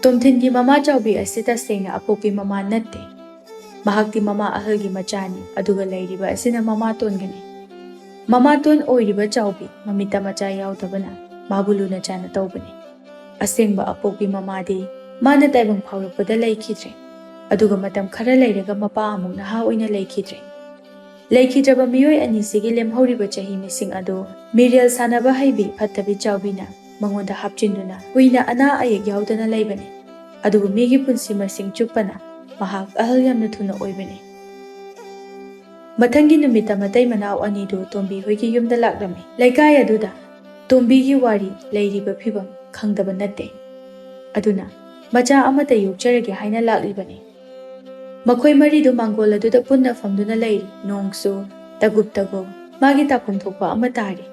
ꯇꯣꯝꯊꯤꯟꯒꯤ ꯃꯃꯥ ꯆꯥꯎꯕꯤ ꯑꯁꯤ ꯇꯁꯦꯡꯅ ꯑꯄꯣꯛꯄꯤ ꯃꯃꯥ ꯅꯠꯇꯦ꯫ ꯃꯍꯥꯛꯇꯤ ꯃꯃꯥ ꯑꯍꯜꯒꯤ ꯃꯆꯥꯅꯤ, ꯑꯗꯨꯒ ꯂꯩꯔꯤꯕ ꯑꯁꯤꯅ ꯃꯃꯥꯇꯣꯟꯒꯅꯤ꯫ ꯃꯃꯥꯇꯣꯟ ꯑꯣꯏꯔꯤꯕ ꯆꯥꯎꯕꯤ ꯃꯃꯤꯠꯇ ꯃꯆꯥ ꯌꯥꯎꯗꯕꯅ ꯃꯥꯕꯨ ꯂꯨꯅ ꯆꯥꯅ ꯇꯧꯕꯅꯤ꯫ ꯑꯁꯦꯡꯕ ꯑꯄꯣꯛꯄꯤ ꯃꯃꯥꯗꯤ ꯃꯥꯅ ꯇꯥꯏꯕꯪ ꯐꯥꯎꯔꯛꯄꯗ ꯂꯩꯈꯤꯗ꯭ꯔꯦ, ꯑꯗꯨꯒ ꯃꯇꯝ ꯈꯔ ꯂꯩꯔꯒ ꯃꯄꯥ ꯑꯃꯨꯛ ꯅꯍꯥ ꯑꯣꯏꯅ ꯂꯩꯈꯤꯗ꯭ꯔꯦ꯫ ꯂꯩꯈꯤꯗ꯭ꯔꯕ ꯃꯤꯑꯣꯏ ꯑꯅꯤꯁꯤꯒꯤ ꯂꯦꯝꯍꯧꯔꯤꯕ ꯆꯍꯤ ꯃꯁꯤꯡ ꯑꯗꯨ ꯃꯤꯔꯦꯜ ꯁꯥꯟꯅꯕ ꯍꯩꯕꯤ ꯐꯠꯇꯕꯤ ꯆꯥꯎꯕꯤꯅ ꯃꯉꯣꯟꯗ ꯍꯥꯞꯆꯤꯟꯗꯨꯅ ꯀꯨꯏꯅ ꯑꯅꯥ ꯑꯌꯦꯛ ꯌꯥꯎꯗꯅ ꯂꯩꯕꯅꯤ꯫ ꯑꯗꯨꯕꯨ ꯃꯤꯒꯤ ꯄꯨꯟꯁꯤ ꯃꯁꯤꯡ ꯆꯨꯞꯄꯅ ꯃꯍꯥꯛ ꯑꯍꯜ ꯌꯥꯝꯅ ꯊꯨꯅ ꯑꯣꯏꯕꯅꯤ꯫ ꯃꯊꯪꯒꯤ ꯅꯨꯃꯤꯠꯇ ꯃꯇꯩ ꯃꯅꯥꯎ ꯑꯅꯤꯗꯨ ꯇꯣꯝꯕꯤ ꯍꯣꯏꯒꯤ ꯌꯨꯝꯗ ꯂꯥꯛꯂꯝꯃꯤ꯫ ꯂꯩꯀꯥꯏ ꯑꯗꯨꯗ ꯇꯣꯝꯕꯤꯒꯤ ꯋꯥꯔꯤ ꯂꯩꯔꯤꯕ ꯐꯤꯕꯝ ꯈꯪꯗꯕ ꯅꯠꯇꯦ꯫ ꯑꯗꯨꯅ ꯃꯆꯥ ꯑꯃꯠꯇ ꯌꯣꯛꯆꯔꯒꯦ ꯍꯥꯏꯅ ꯂꯥꯛꯂꯤꯕꯅꯤ꯫ ꯃꯈꯣꯏ ꯃꯔꯤꯗꯨ ꯃꯥꯡꯒꯣꯜ ꯑꯗꯨꯗ ꯄꯨꯟꯅ ꯐꯝꯗꯨꯅ ꯂꯩꯔꯤ꯫ ꯅꯣꯡꯁꯨ ꯇꯒꯨꯞ ꯇꯒꯨꯞ ꯃꯥꯒꯤ ꯇꯥꯐꯝ ꯊꯣꯛꯄ ꯑꯃ ꯇꯥꯔꯤ꯫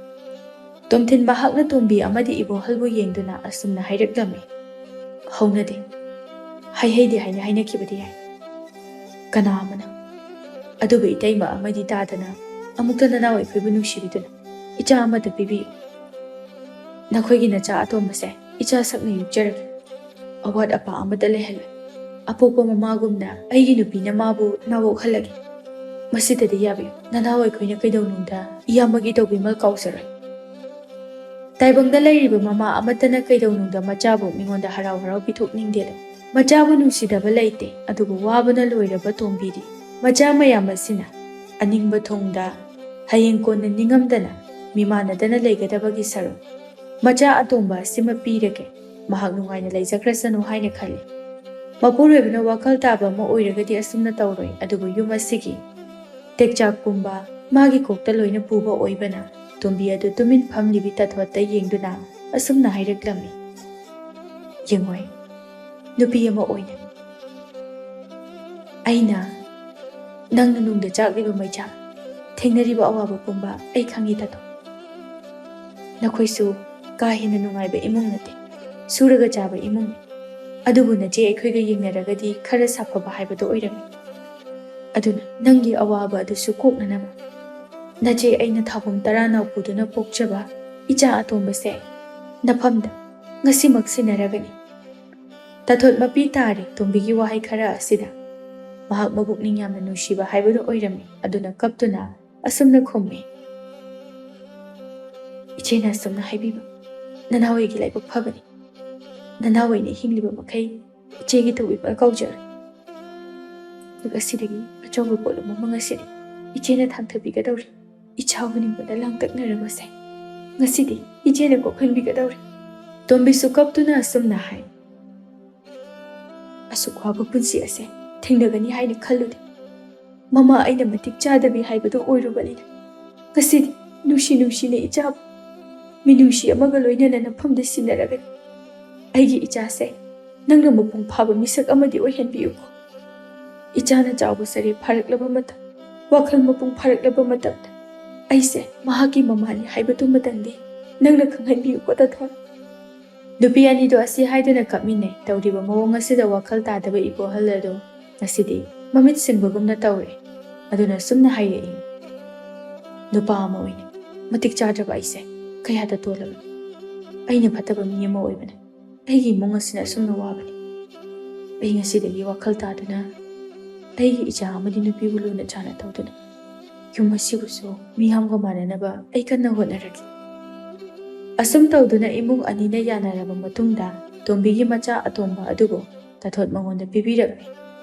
ꯇꯣꯝꯊꯤꯟ ꯃꯍꯥꯛꯅ ꯇꯣꯝꯕꯤ ꯑꯃꯗꯤ ꯏꯕꯣꯍꯜꯕꯨ ꯌꯦꯡꯗꯨꯅ ꯑꯁꯨꯝꯅ ꯍꯥꯏꯔꯛꯂꯝꯃꯤ, "ꯍꯧꯅꯗꯦ, ꯍꯥꯏꯍꯩꯗꯦ ꯍꯥꯏꯅ ꯍꯥꯏꯅꯈꯤꯕꯗꯤ ꯌꯥꯏ꯫ ꯀꯅꯥ ꯑꯃꯅ? ꯑꯗꯨꯕꯨ ꯏꯇꯩꯃ ꯑꯃꯗꯤ ꯇꯥꯗꯅ ꯑꯃꯨꯛꯇ ꯅꯅꯥꯎ ꯑꯩꯈꯣꯏꯕꯨ ꯅꯨꯡꯁꯤꯕꯤꯗꯨꯅ ꯏꯆꯥ ꯑꯃꯗ ꯄꯤꯕꯤꯌꯨ꯫ ꯅꯈꯣꯏꯒꯤ ꯅꯆꯥ ꯑꯇꯣꯝꯕꯁꯦ ꯏꯆꯥ ꯁꯛꯅ ꯌꯣꯛꯆꯔꯒꯦ꯫ ꯑꯋꯥꯠ ꯑꯄꯥ ꯑꯃꯠꯇ ꯂꯩꯍꯜꯂꯣꯏ꯫ ꯑꯄꯣꯛꯄ ꯃꯃꯥꯒꯨꯝꯅ ꯑꯩꯒꯤ ꯅꯨꯄꯤꯅ ꯃꯥꯕꯨ ꯅꯥꯋꯣꯛꯍꯜꯂꯒꯦ꯫ ꯃꯁꯤꯗꯗꯤ ꯌꯥꯕꯤꯌꯨ꯫ ꯅꯅꯥꯎ ꯑꯩꯈꯣꯏꯅ ꯀꯩꯗꯧꯅꯨꯡꯗ ꯏꯌꯥꯝꯕꯒꯤ ꯇꯧꯕꯤꯃꯜ ꯀꯥꯎꯖꯔꯣꯏ꯫" ꯇꯥꯏꯕꯪꯗ ꯂꯩꯔꯤꯕ ꯃꯃꯥ ꯑꯃꯠꯇꯅ ꯀꯩꯗꯧꯅꯨꯡꯗ ꯃꯆꯥꯕꯨ ꯃꯤꯉꯣꯟꯗ ꯍꯔꯥꯎ ꯍꯔꯥꯎ ꯄꯤꯊꯣꯛꯅꯤꯡꯗꯦꯗꯣ꯫ ꯃꯆꯥꯕꯨ ꯅꯨꯡꯁꯤꯗꯕ ꯂꯩꯇꯦ, ꯑꯗꯨꯕꯨ ꯋꯥꯕꯅ ꯂꯣꯏꯔꯕ ꯇꯣꯝꯕꯤꯗꯤ ꯃꯆꯥ ꯃꯌꯥꯝ ꯑꯁꯤꯅ ꯑꯅꯤꯡꯕ ꯊꯨꯡꯗ ꯍꯌꯦꯡ ꯀꯣꯟꯅ ꯅꯤꯡꯉꯝꯗꯅ ꯃꯤꯃꯥꯟꯅꯗꯅ ꯂꯩꯒꯗꯕꯒꯤ ꯁꯔꯨꯛ ꯃꯆꯥ ꯑꯇꯣꯝꯕ ꯑꯁꯤꯃ ꯄꯤꯔꯒꯦ, ꯃꯍꯥꯛ ꯅꯨꯡꯉꯥꯏꯅ ꯂꯩꯖꯈ꯭ꯔꯁꯅꯨ ꯍꯥꯏꯅ ꯈꯜꯂꯤ꯫ ꯃꯄꯨꯔꯣꯏꯕꯅ ꯋꯥꯈꯜ ꯇꯥꯕ ꯑꯃ ꯑꯣꯏꯔꯒꯗꯤ ꯑꯁꯨꯝꯅ ꯇꯧꯔꯣꯏ, ꯑꯗꯨꯕꯨ ꯌꯨꯝ ꯑꯁꯤꯒꯤ ꯇꯦꯛꯆꯥꯛ ꯄꯨꯝꯕ ꯃꯥꯒꯤ ꯀꯣꯛꯇ ꯂꯣꯏꯅ ꯄꯨꯕ ꯑꯣꯏꯕꯅ ꯇꯣꯝꯕꯤ ꯑꯗꯨ ꯇꯨꯃꯤꯟ ꯐꯝꯂꯤꯕꯤ ꯇꯥꯊꯣꯠꯇ ꯌꯦꯡꯗꯨꯅ ꯑꯁꯨꯝꯅ ꯍꯥꯏꯔꯛꯂꯝꯃꯤ, "ꯌꯦꯡꯉꯣꯏ, ꯅꯨꯄꯤ ꯑꯃ ꯑꯣꯏꯅ ꯑꯩꯅ ꯅꯪꯅ ꯅꯨꯡꯗ ꯆꯥꯛꯂꯤꯕ ꯃꯩꯆꯥꯛ, ꯊꯦꯡꯅꯔꯤꯕ ꯑꯋꯥꯕ ꯄꯨꯝꯕ ꯑꯩ ꯈꯪꯉꯤ ꯇꯥꯊꯣꯠ꯫ ꯅꯈꯣꯏꯁꯨ ꯀꯥ ꯍꯦꯟꯅ ꯅꯨꯡꯉꯥꯏꯕ ꯏꯃꯨꯡ ꯅꯠꯇꯦ, ꯁꯨꯔꯒ ꯆꯥꯕ ꯏꯃꯨꯡꯅꯤ꯫ ꯑꯗꯨꯕꯨ ꯅꯆꯦ ꯑꯩꯈꯣꯏꯒ ꯌꯦꯡꯅꯔꯒꯗꯤ ꯈꯔ ꯁꯥꯐꯕ ꯍꯥꯏꯕꯗꯨ ꯑꯣꯏꯔꯝꯃꯤ꯫ ꯑꯗꯨꯅ ꯅꯪꯒꯤ ꯑꯋꯥꯕ ꯑꯗꯨꯁꯨ ꯀꯣꯛꯅꯅꯕ ꯅꯆꯦ ꯑꯩꯅ ꯊꯥꯕꯨꯝ ꯇꯔꯥ ꯅꯥꯎꯄꯨꯗꯨꯅ ꯄꯣꯛꯆꯕ ꯏꯆꯥ ꯑꯇꯣꯝꯕꯁꯦ ꯅꯐꯝꯗ ꯉꯁꯤꯃꯛ ꯁꯤꯟꯅꯔꯒꯅꯤ꯫" ꯇꯥꯊꯣꯠ ꯃꯄꯤ ꯇꯥꯔꯦ ꯇꯣꯝꯕꯤꯒꯤ ꯋꯥꯍꯩ ꯈꯔ ꯑꯁꯤꯗ꯫ ꯃꯍꯥꯛ ꯃꯕꯨꯛꯅꯤꯡ ꯌꯥꯝꯅ ꯅꯨꯡꯁꯤꯕ ꯍꯥꯏꯕꯗꯨ ꯑꯣꯏꯔꯝꯃꯤ꯫ ꯑꯗꯨꯅ ꯀꯞꯇꯨꯅ ꯑꯁꯨꯝꯅ ꯈꯨꯝꯃꯤ, "ꯏꯆꯦꯅ ꯑꯁꯨꯝꯅ ꯍꯥꯏꯕꯤꯕ ꯅꯅꯥꯎ ꯑꯩꯒꯤ ꯂꯥꯏꯕꯛ ꯐꯕꯅꯤ꯫ ꯅꯅꯥꯎ ꯑꯩꯅ ꯍꯤꯡꯂꯤꯕ ꯃꯈꯩ ꯏꯆꯦꯒꯤ ꯇꯧꯕꯤꯕ ꯀꯧꯖꯔꯣꯏ꯫ ꯉꯁꯤꯗꯒꯤ ꯑꯆꯧꯕ ꯄꯣꯠꯂꯨꯝ ꯑꯃ ꯉꯁꯤꯗꯤ ꯏꯆꯦꯅ ꯊꯥꯡꯊꯕꯤꯒꯗꯧꯔꯤ꯫ ꯏꯆꯥ ꯎꯅꯤꯡꯕꯗ ꯂꯥꯡꯇꯛꯅꯔꯕꯁꯦ ꯉꯁꯤꯗꯤ ꯏꯆꯦꯅ ꯀꯣꯛꯍꯟꯕꯤꯒꯗꯧꯔꯤ꯫" ꯇꯣꯝꯕꯤꯁꯨ ꯀꯞꯇꯨꯅ ꯑꯁꯨꯝꯅ ꯍꯥꯏ, "ꯑꯁꯨꯛ ꯋꯥꯕ ꯄꯨꯟꯁꯤ ꯑꯁꯦ ꯊꯦꯡꯅꯒꯅꯤ ꯍꯥꯏꯅ ꯈꯜꯂꯨꯗꯦ꯫ ꯃꯃꯥ ꯑꯩꯅ ꯃꯇꯤꯛ ꯆꯥꯗꯕꯤ ꯍꯥꯏꯕꯗꯨ ꯑꯣꯏꯔꯨꯕꯅꯤꯅ ꯉꯁꯤꯗꯤ ꯅꯨꯡꯁꯤ ꯅꯨꯡꯁꯤꯅ ꯏꯆꯥꯕꯨ ꯃꯤꯅꯨꯡꯁꯤ ꯑꯃꯒ ꯂꯣꯏꯅꯅ ꯅꯐꯝꯗ ꯁꯤꯟꯅꯔꯒꯅꯤ꯫ ꯑꯩꯒꯤ ꯏꯆꯥꯁꯦ ꯅꯪꯅ ꯃꯄꯨꯡ ꯐꯥꯕ ꯃꯤꯁꯛ ꯑꯃꯗꯤ ꯑꯣꯏꯍꯟꯕꯤꯌꯨꯀꯣ꯫ ꯏꯆꯥꯅ ꯆꯥꯎꯕ ꯁꯔꯦ ꯐꯥꯔꯛꯂꯕ ꯃꯇꯝ, ꯋꯥꯈꯜ ꯃꯄꯨꯡ ꯐꯥꯔꯛꯂꯕ ꯃꯇꯝꯗ ꯑꯩꯁꯦ ꯃꯍꯥꯛꯀꯤ ꯃꯃꯥꯅꯤ ꯍꯥꯏꯕꯗꯨꯃꯇꯪꯗꯤ ꯅꯪꯅ ꯈꯪꯍꯟꯕꯤꯌꯨꯀꯣ ꯇꯥꯊꯣꯠ꯫" ꯅꯨꯄꯤ ꯑꯅꯤꯗꯣ ꯑꯁꯤ ꯍꯥꯏꯗꯨꯅ ꯀꯞꯃꯤꯟꯅꯩ꯫ ꯇꯧꯔꯤꯕ ꯃꯑꯣꯡ ꯑꯁꯤꯗ ꯋꯥꯈꯜ ꯇꯥꯗꯕ ꯏꯕꯣꯍꯜ ꯑꯗꯨ ꯉꯁꯤꯗꯤ ꯃꯃꯤꯠ ꯁꯤꯡꯕꯒꯨꯝꯅ ꯇꯧꯔꯦ꯫ ꯑꯗꯨꯅ ꯁꯨꯝꯅ ꯍꯥꯏꯔꯛꯏ, "ꯅꯨꯄꯥ ꯑꯃ ꯑꯣꯏꯅ ꯃꯇꯤꯛ ꯆꯥꯗ꯭ꯔꯕ ꯑꯩꯁꯦ ꯀꯌꯥꯗ ꯇꯣꯜꯂꯕꯅꯤ꯫ ꯑꯩꯅ ꯐꯠꯇꯕ ꯃꯤ ꯑꯃ ꯑꯣꯏꯕꯅ ꯑꯩꯒꯤ ꯏꯃꯨꯡ ꯑꯁꯤꯅ ꯑꯁꯨꯝꯅ ꯋꯥꯕꯅꯤ꯫ ꯑꯩ ꯉꯁꯤꯗꯒꯤ ꯋꯥꯈꯜ ꯇꯥꯗꯨꯅ ꯑꯩꯒꯤ ꯏꯆꯥ ꯑꯃꯗꯤ ꯅꯨꯄꯤꯕꯨ ꯂꯨꯅ ꯆꯥꯅ ꯇꯧꯗꯨꯅ ꯌꯨꯝ ꯑꯁꯤꯕꯨꯁꯨ ꯃꯤꯌꯥꯝꯒ ꯃꯥꯟꯅꯅꯕ ꯑꯩ ꯀꯟꯅ ꯍꯣꯠꯅꯔꯒꯦ꯫" ꯑꯁꯨꯝ ꯇꯧꯗꯨꯅ ꯏꯃꯨꯡ ꯑꯅꯤꯅ ꯌꯥꯅꯔꯕ ꯃꯇꯨꯡꯗ ꯇꯣꯝꯕꯤꯒꯤ ꯃꯆꯥ ꯑꯇꯣꯝꯕ ꯑꯗꯨꯕꯨ ꯇꯥꯊꯣꯠ ꯃꯉꯣꯟꯗ ꯄꯤꯕꯤꯔꯝꯃꯤ꯫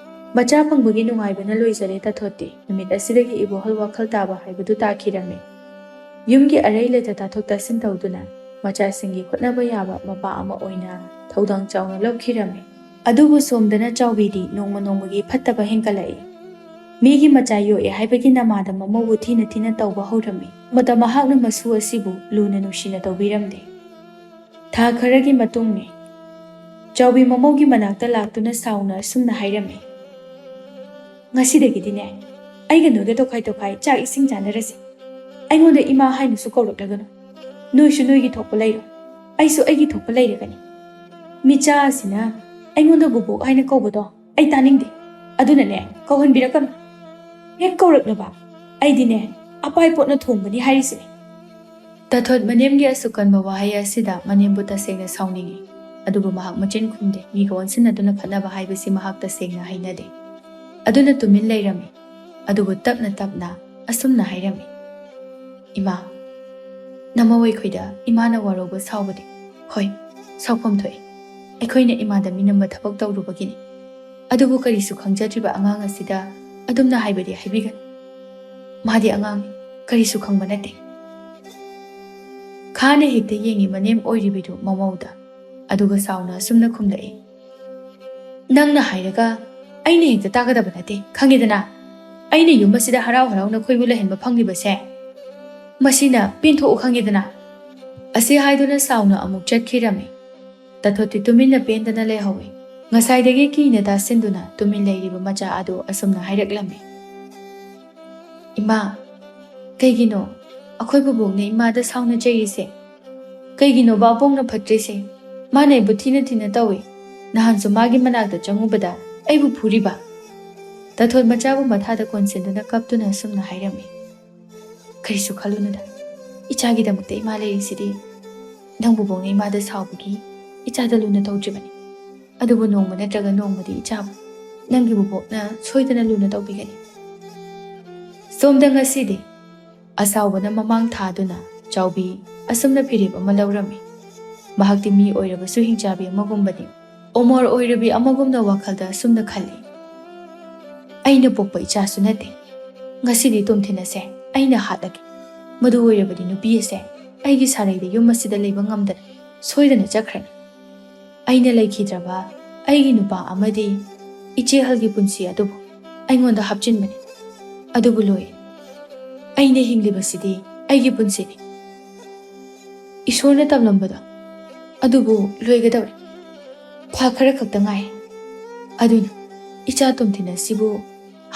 ꯃꯆꯥ ꯐꯪꯕꯒꯤ ꯅꯨꯡꯉꯥꯏꯕꯅ ꯂꯣꯏꯖꯔꯦ ꯇꯥꯊꯣꯠꯇꯤ꯫ ꯅꯨꯃꯤꯠ ꯑꯁꯤꯗꯒꯤ ꯏꯕꯣꯍꯜ ꯋꯥꯈꯜ ꯇꯥꯕ ꯍꯥꯏꯕꯗꯨ ꯇꯥꯈꯤꯔꯝꯃꯤ꯫ ꯌꯨꯝꯒꯤ ꯑꯔꯩ ꯂꯩꯇ ꯇꯥꯊꯣꯛ ꯇꯥꯁꯤꯟ ꯇꯧꯗꯨꯅ ꯃꯆꯥꯁꯤꯡꯒꯤ ꯍꯣꯠꯅꯕ ꯌꯥꯕ ꯃꯄꯥ ꯑꯃ ꯑꯣꯏꯅ ꯊꯧꯗꯥꯡ ꯆꯥꯎꯅ ꯂꯧꯈꯤꯔꯝꯃꯤ꯫ ꯑꯗꯨꯕꯨ ꯁꯣꯝꯗꯅ ꯆꯥꯎꯕꯤꯗꯤ ꯅꯣꯡꯃ ꯅꯣꯡꯃꯒꯤ ꯐꯠꯇꯕ ꯍꯦꯟꯒꯠꯂꯛꯏ꯫ ꯃꯤꯒꯤ ꯃꯆꯥ ꯌꯣꯛꯑꯦ ꯍꯥꯏꯕꯒꯤ ꯅꯃꯥꯗ ꯃꯃꯧꯕꯨ ꯊꯤꯅ ꯊꯤꯅ ꯇꯧꯕ ꯍꯧꯔꯝꯃꯤ꯫ ꯃꯇꯝ ꯃꯍꯥꯛꯅ ꯃꯁꯨ ꯑꯁꯤꯕꯨ ꯂꯨꯅ ꯅꯨꯡꯁꯤꯅ ꯇꯧꯕꯤꯔꯝꯗꯦ꯫ ꯊꯥ ꯈꯔꯒꯤ ꯃꯇꯨꯡꯅꯤ꯫ ꯆꯥꯎꯕꯤ ꯃꯃꯧꯒꯤ ꯃꯅꯥꯛꯇ ꯂꯥꯛꯇꯨꯅ ꯁꯥꯎꯅ ꯑꯁꯨꯝꯅ ꯍꯥꯏꯔꯝꯃꯤ, "ꯉꯁꯤꯗꯒꯤꯗꯤꯅꯦ, ꯑꯩꯒ ꯅꯣꯏꯒ ꯇꯣꯈꯥꯏ ꯇꯣꯈꯥꯏ ꯆꯥꯛ ꯏꯁꯤꯡ ꯆꯥꯅꯔꯁꯤ꯫ ꯑꯩꯉꯣꯟꯗ ꯏꯃꯥ ꯍꯥꯏꯅꯁꯨ ꯀꯧꯔꯛꯂꯒꯅꯨ꯫ ꯅꯣꯏꯁꯨ ꯅꯣꯏꯒꯤ ꯊꯣꯛꯄ ꯂꯩꯔꯣ, ꯑꯩꯁꯨ ꯑꯩꯒꯤ ꯊꯣꯛꯄ ꯂꯩꯔꯒꯅꯤ꯫ ꯃꯤꯆꯥ ꯑꯁꯤꯅ ꯑꯩꯉꯣꯟꯗ ꯕꯨꯕꯣꯛ ꯍꯥꯏꯅ ꯀꯧꯕꯗꯣ ꯑꯩ ꯇꯥꯅꯤꯡꯗꯦ꯫ ꯑꯗꯨꯅꯅꯦ, ꯀꯧꯍꯟꯕꯤꯔꯛꯀꯅꯨ꯫ ꯍꯦꯛ ꯀꯧꯔꯛꯂꯕ ꯑꯩꯗꯤꯅꯦ, ꯑꯄꯥꯏ ꯄꯣꯠꯅ ꯊꯣꯡꯕꯅꯤ ꯍꯥꯏꯔꯤꯁꯤꯅꯦ"꯫ ꯇꯥꯊꯣꯠ ꯃꯅꯦꯝꯒꯤ ꯑꯁꯨꯛ ꯀꯟꯕ ꯋꯥꯍꯩ ꯑꯁꯤꯗ ꯃꯅꯦꯝꯕꯨ ꯇꯁꯦꯡꯅ ꯁꯥꯎꯅꯤꯡꯏ꯫ ꯑꯗꯨꯕꯨ ꯃꯍꯥꯛ ꯃꯆꯤꯟ ꯈꯨꯝꯗꯦ꯫ ꯃꯤꯒ ꯑꯣꯟꯁꯤꯟꯅꯗꯨꯅ ꯈꯠꯅꯕ ꯍꯥꯏꯕꯁꯤ ꯃꯍꯥꯛ ꯇꯁꯦꯡꯅ ꯍꯩꯅꯗꯦ꯫ ꯑꯗꯨꯅ ꯇꯨꯃꯤꯟ ꯂꯩꯔꯝꯃꯤ꯫ ꯑꯗꯨꯕꯨ ꯇꯞꯅ ꯇꯞꯅ ꯑꯁꯨꯝꯅ ꯍꯥꯏꯔꯝꯃꯤ, "ꯏꯃꯥ, ꯅꯃꯧ ꯑꯩꯈꯣꯏꯗ ꯏꯃꯥꯅ ꯋꯥꯔꯧꯕ ꯁꯥꯎꯕꯗꯤ, ꯍꯣꯏ, ꯁꯥꯎꯐꯝ ꯊꯣꯛꯏ꯫ ꯑꯩꯈꯣꯏꯅ ꯏꯃꯥꯗ ꯃꯤꯅꯝꯕ ꯊꯕꯛ ꯇꯧꯔꯨꯕꯒꯤꯅꯤ꯫ ꯑꯗꯨꯕꯨ ꯀꯔꯤꯁꯨ ꯈꯪꯖꯗ꯭ꯔꯤꯕ ꯑꯉꯥꯡ ꯑꯁꯤꯗ ꯑꯗꯨꯝꯅ ꯍꯥꯏꯕꯗꯤ ꯍꯥꯏꯕꯤꯒꯅꯨ꯫ ꯃꯥꯗꯤ ꯑꯉꯥꯡꯅꯤ, ꯀꯔꯤꯁꯨ ꯈꯪꯕ ꯅꯠꯇꯦ"꯫ ꯈꯥꯅ ꯍꯦꯛꯇ ꯌꯦꯡꯉꯤ ꯃꯅꯦꯝ ꯑꯣꯏꯔꯤꯕꯤꯗꯨ ꯃꯃꯧꯗ, ꯑꯗꯨꯒ ꯁꯥꯎꯅ ꯑꯁꯨꯝꯅ ꯈꯨꯝꯂꯛꯏ, "ꯅꯪꯅ ꯍꯥꯏꯔꯒ ꯑꯩꯅ ꯍꯦꯛꯇ ꯇꯥꯒꯗꯕ ꯅꯠꯇꯦ, ꯈꯪꯉꯦꯗꯅ? ꯑꯩꯅ ꯌꯨꯝ ꯑꯁꯤꯗ ꯍꯔꯥꯎ ꯍꯔꯥꯎꯅ ꯈꯣꯏꯕꯨ ꯂꯩꯍꯟꯕ ꯐꯪꯂꯤꯕꯁꯦ, ꯃꯁꯤꯅ ꯄꯦꯟꯊꯣꯛꯎ, ꯈꯪꯉꯦꯗꯅ?" ꯑꯁꯤ ꯍꯥꯏꯗꯨꯅ ꯁꯥꯎꯅ ꯑꯃꯨꯛ ꯆꯠꯈꯤꯔꯝꯃꯤ꯫ ꯇꯥꯊꯣꯠꯇꯤ ꯇꯨꯃꯤꯟꯅ ꯄꯦꯟꯗꯅ ꯂꯩꯍꯧꯏ꯫ ꯉꯁꯥꯏꯗꯒꯤ ꯀꯤꯅ ꯇꯥꯁꯤꯟꯗꯨꯅ ꯇꯨꯃꯤꯟ ꯂꯩꯔꯤꯕ ꯃꯆꯥ ꯑꯗꯨ ꯑꯁꯨꯝꯅ ꯍꯥꯏꯔꯛꯂꯝꯃꯤ, "ꯏꯃꯥ, ꯀꯩꯒꯤꯅꯣ ꯑꯩꯈꯣꯏ ꯕꯨꯕꯣꯛꯅ ꯏꯃꯥꯗ ꯁꯥꯎꯅ ꯆꯩꯔꯤꯁꯦ? ꯀꯩꯒꯤꯅꯣꯕ ꯑꯕꯣꯛꯅ ꯐꯠꯇ꯭ꯔꯤꯁꯦ? ꯃꯥꯅ ꯑꯩꯕꯨ ꯊꯤꯅ ꯊꯤꯅ ꯇꯧꯏ꯫ ꯅꯍꯥꯟꯁꯨ ꯃꯥꯒꯤ ꯃꯅꯥꯛꯇ ꯆꯪꯉꯨꯕꯗ ꯑꯩꯕꯨ ꯐꯨꯔꯤꯕ"꯫ ꯇꯥꯊꯣꯠ ꯃꯆꯥꯕꯨ ꯃꯊꯥꯗ ꯀꯣꯟꯁꯤꯟꯗꯨꯅ ꯀꯞꯇꯨꯅ ꯑꯁꯨꯝꯅ ꯍꯥꯏꯔꯝꯃꯤ, "ꯀꯔꯤꯁꯨ ꯈꯜꯂꯨꯅꯨꯗ, ꯏꯆꯥꯒꯤꯗꯃꯛꯇ ꯏꯃꯥ ꯂꯩꯔꯤꯁꯤꯗꯤ꯫ ꯅꯪ ꯕꯨꯕꯣꯛꯅ ꯏꯃꯥꯗ ꯁꯥꯎꯕꯒꯤ ꯏꯆꯥꯗ ꯂꯨꯅ ꯇꯧꯗ꯭ꯔꯤꯕꯅꯤ꯫ ꯑꯗꯨꯕꯨ ꯅꯣꯡꯃ ꯅꯠꯇ꯭ꯔꯒ ꯅꯣꯡꯃꯗꯤ ꯏꯆꯥꯕꯨ ꯅꯪꯒꯤ ꯕꯨꯕꯣꯛꯅ ꯁꯣꯏꯗꯅ ꯂꯨꯅ ꯇꯧꯕꯤꯒꯅꯤ"꯫ ꯁꯣꯝꯗ ꯉꯁꯤꯗꯤ ꯑꯁꯥꯎꯕꯅ ꯃꯃꯥꯡ ꯊꯥꯗꯨꯅ ꯆꯥꯎꯕꯤ ꯑꯁꯨꯝꯅ ꯐꯤꯔꯦꯞ ꯑꯃ ꯂꯧꯔꯝꯃꯤ꯫ ꯃꯍꯥꯛꯇꯤ ꯃꯤ ꯑꯣꯏꯔꯕꯁꯨ ꯍꯤꯡꯆꯥꯕꯤ ꯑꯃꯒꯨꯝꯕꯅꯤ꯫ ꯑꯣꯃꯣꯔ ꯑꯣꯏꯔꯕꯤ ꯑꯃꯒꯨꯝꯅ ꯋꯥꯈꯜꯗ ꯑꯁꯨꯝꯅ ꯈꯜꯂꯤ, "ꯑꯩꯅ ꯄꯣꯛꯄ ꯏꯆꯥꯁꯨ ꯅꯠꯇꯦ꯫ ꯉꯁꯤꯗꯤ ꯇꯣꯝꯊꯤꯟ ꯑꯁꯦ ꯑꯩꯅ ꯍꯥꯠꯂꯒꯦ꯫ ꯃꯗꯨ ꯑꯣꯏꯔꯕꯗꯤ ꯅꯨꯄꯤ ꯑꯁꯦ ꯑꯩꯒꯤ ꯁꯥꯔꯩꯗ ꯌꯨꯝ ꯑꯁꯤꯗ ꯂꯩꯕ ꯉꯝꯗꯅ ꯁꯣꯏꯗꯅ ꯆꯠꯈ꯭ꯔꯅꯤ꯫ ꯑꯩꯅ ꯂꯩꯈꯤꯗ꯭ꯔꯕ ꯑꯩꯒꯤ ꯅꯨꯄꯥ ꯑꯃꯗꯤ ꯏꯆꯦꯍꯜꯒꯤ ꯄꯨꯟꯁꯤ ꯑꯗꯨꯕꯨ ꯑꯩꯉꯣꯟꯗ ꯍꯥꯞꯆꯤꯟꯕꯅꯤ꯫ ꯑꯗꯨꯕꯨ ꯂꯣꯏ꯫ ꯑꯩꯅ ꯍꯤꯡꯂꯤꯕꯁꯤꯗꯤ ꯑꯩꯒꯤ ꯄꯨꯟꯁꯤꯅꯤ꯫ ꯏꯁꯣꯔꯅ ꯇꯝꯂꯝꯕꯗꯣ ꯑꯗꯨꯕꯨ ꯂꯣꯏꯒꯗꯧꯔꯦ꯫ ꯊꯥ ꯈꯔ ꯈꯛꯇ ꯉꯥꯏ꯫ ꯑꯗꯨꯅ ꯏꯆꯥ ꯇꯣꯝꯊꯤꯟ ꯑꯁꯤꯕꯨ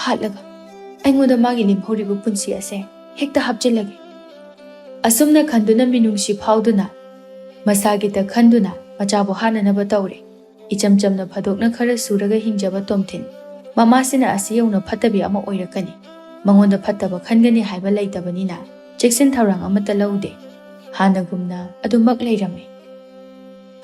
ꯍꯥꯠꯂꯒ ꯑꯩꯉꯣꯟꯗ ꯃꯥꯒꯤ ꯂꯦꯝꯍꯧꯔꯤꯕ ꯄꯨꯟꯁꯤ ꯑꯁꯦ ꯍꯦꯛꯇ ꯍꯥꯞꯆꯤꯜꯂꯒꯦ꯫" ꯑꯁꯨꯝꯅ ꯈꯟꯗꯨꯅ ꯃꯤꯅꯨꯡꯁꯤ ꯐꯥꯎꯗꯨꯅ ꯃꯁꯥꯒꯤꯇ ꯈꯟꯗꯨꯅ ꯃꯆꯥꯕꯨ ꯍꯥꯠꯅꯅꯕ ꯇꯧꯔꯦ꯫ ꯏꯆꯝ ꯆꯝꯅ ꯐꯥꯗꯣꯛꯅ ꯈꯔ ꯁꯨꯔꯒ ꯍꯤꯡꯖꯕ ꯇꯣꯝꯊꯤꯟ ꯃꯃꯥꯁꯤꯅ ꯑꯁꯤ ꯌꯧꯅ ꯐꯠꯇꯕꯤ ꯑꯃ ꯑꯣꯏꯔꯛꯀꯅꯤ, ꯃꯉꯣꯟꯗ ꯐꯠꯇꯕ ꯈꯟꯒꯅꯤ ꯍꯥꯏꯕ ꯂꯩꯇꯕꯅꯤꯅ ꯆꯦꯛꯁꯤꯟ ꯊꯧꯔꯥꯡ ꯑꯃꯠꯇ ꯂꯧꯗꯦ꯫ ꯍꯥꯟꯅꯒꯨꯝꯅ ꯑꯗꯨꯃꯛ ꯂꯩꯔꯝꯃꯤ꯫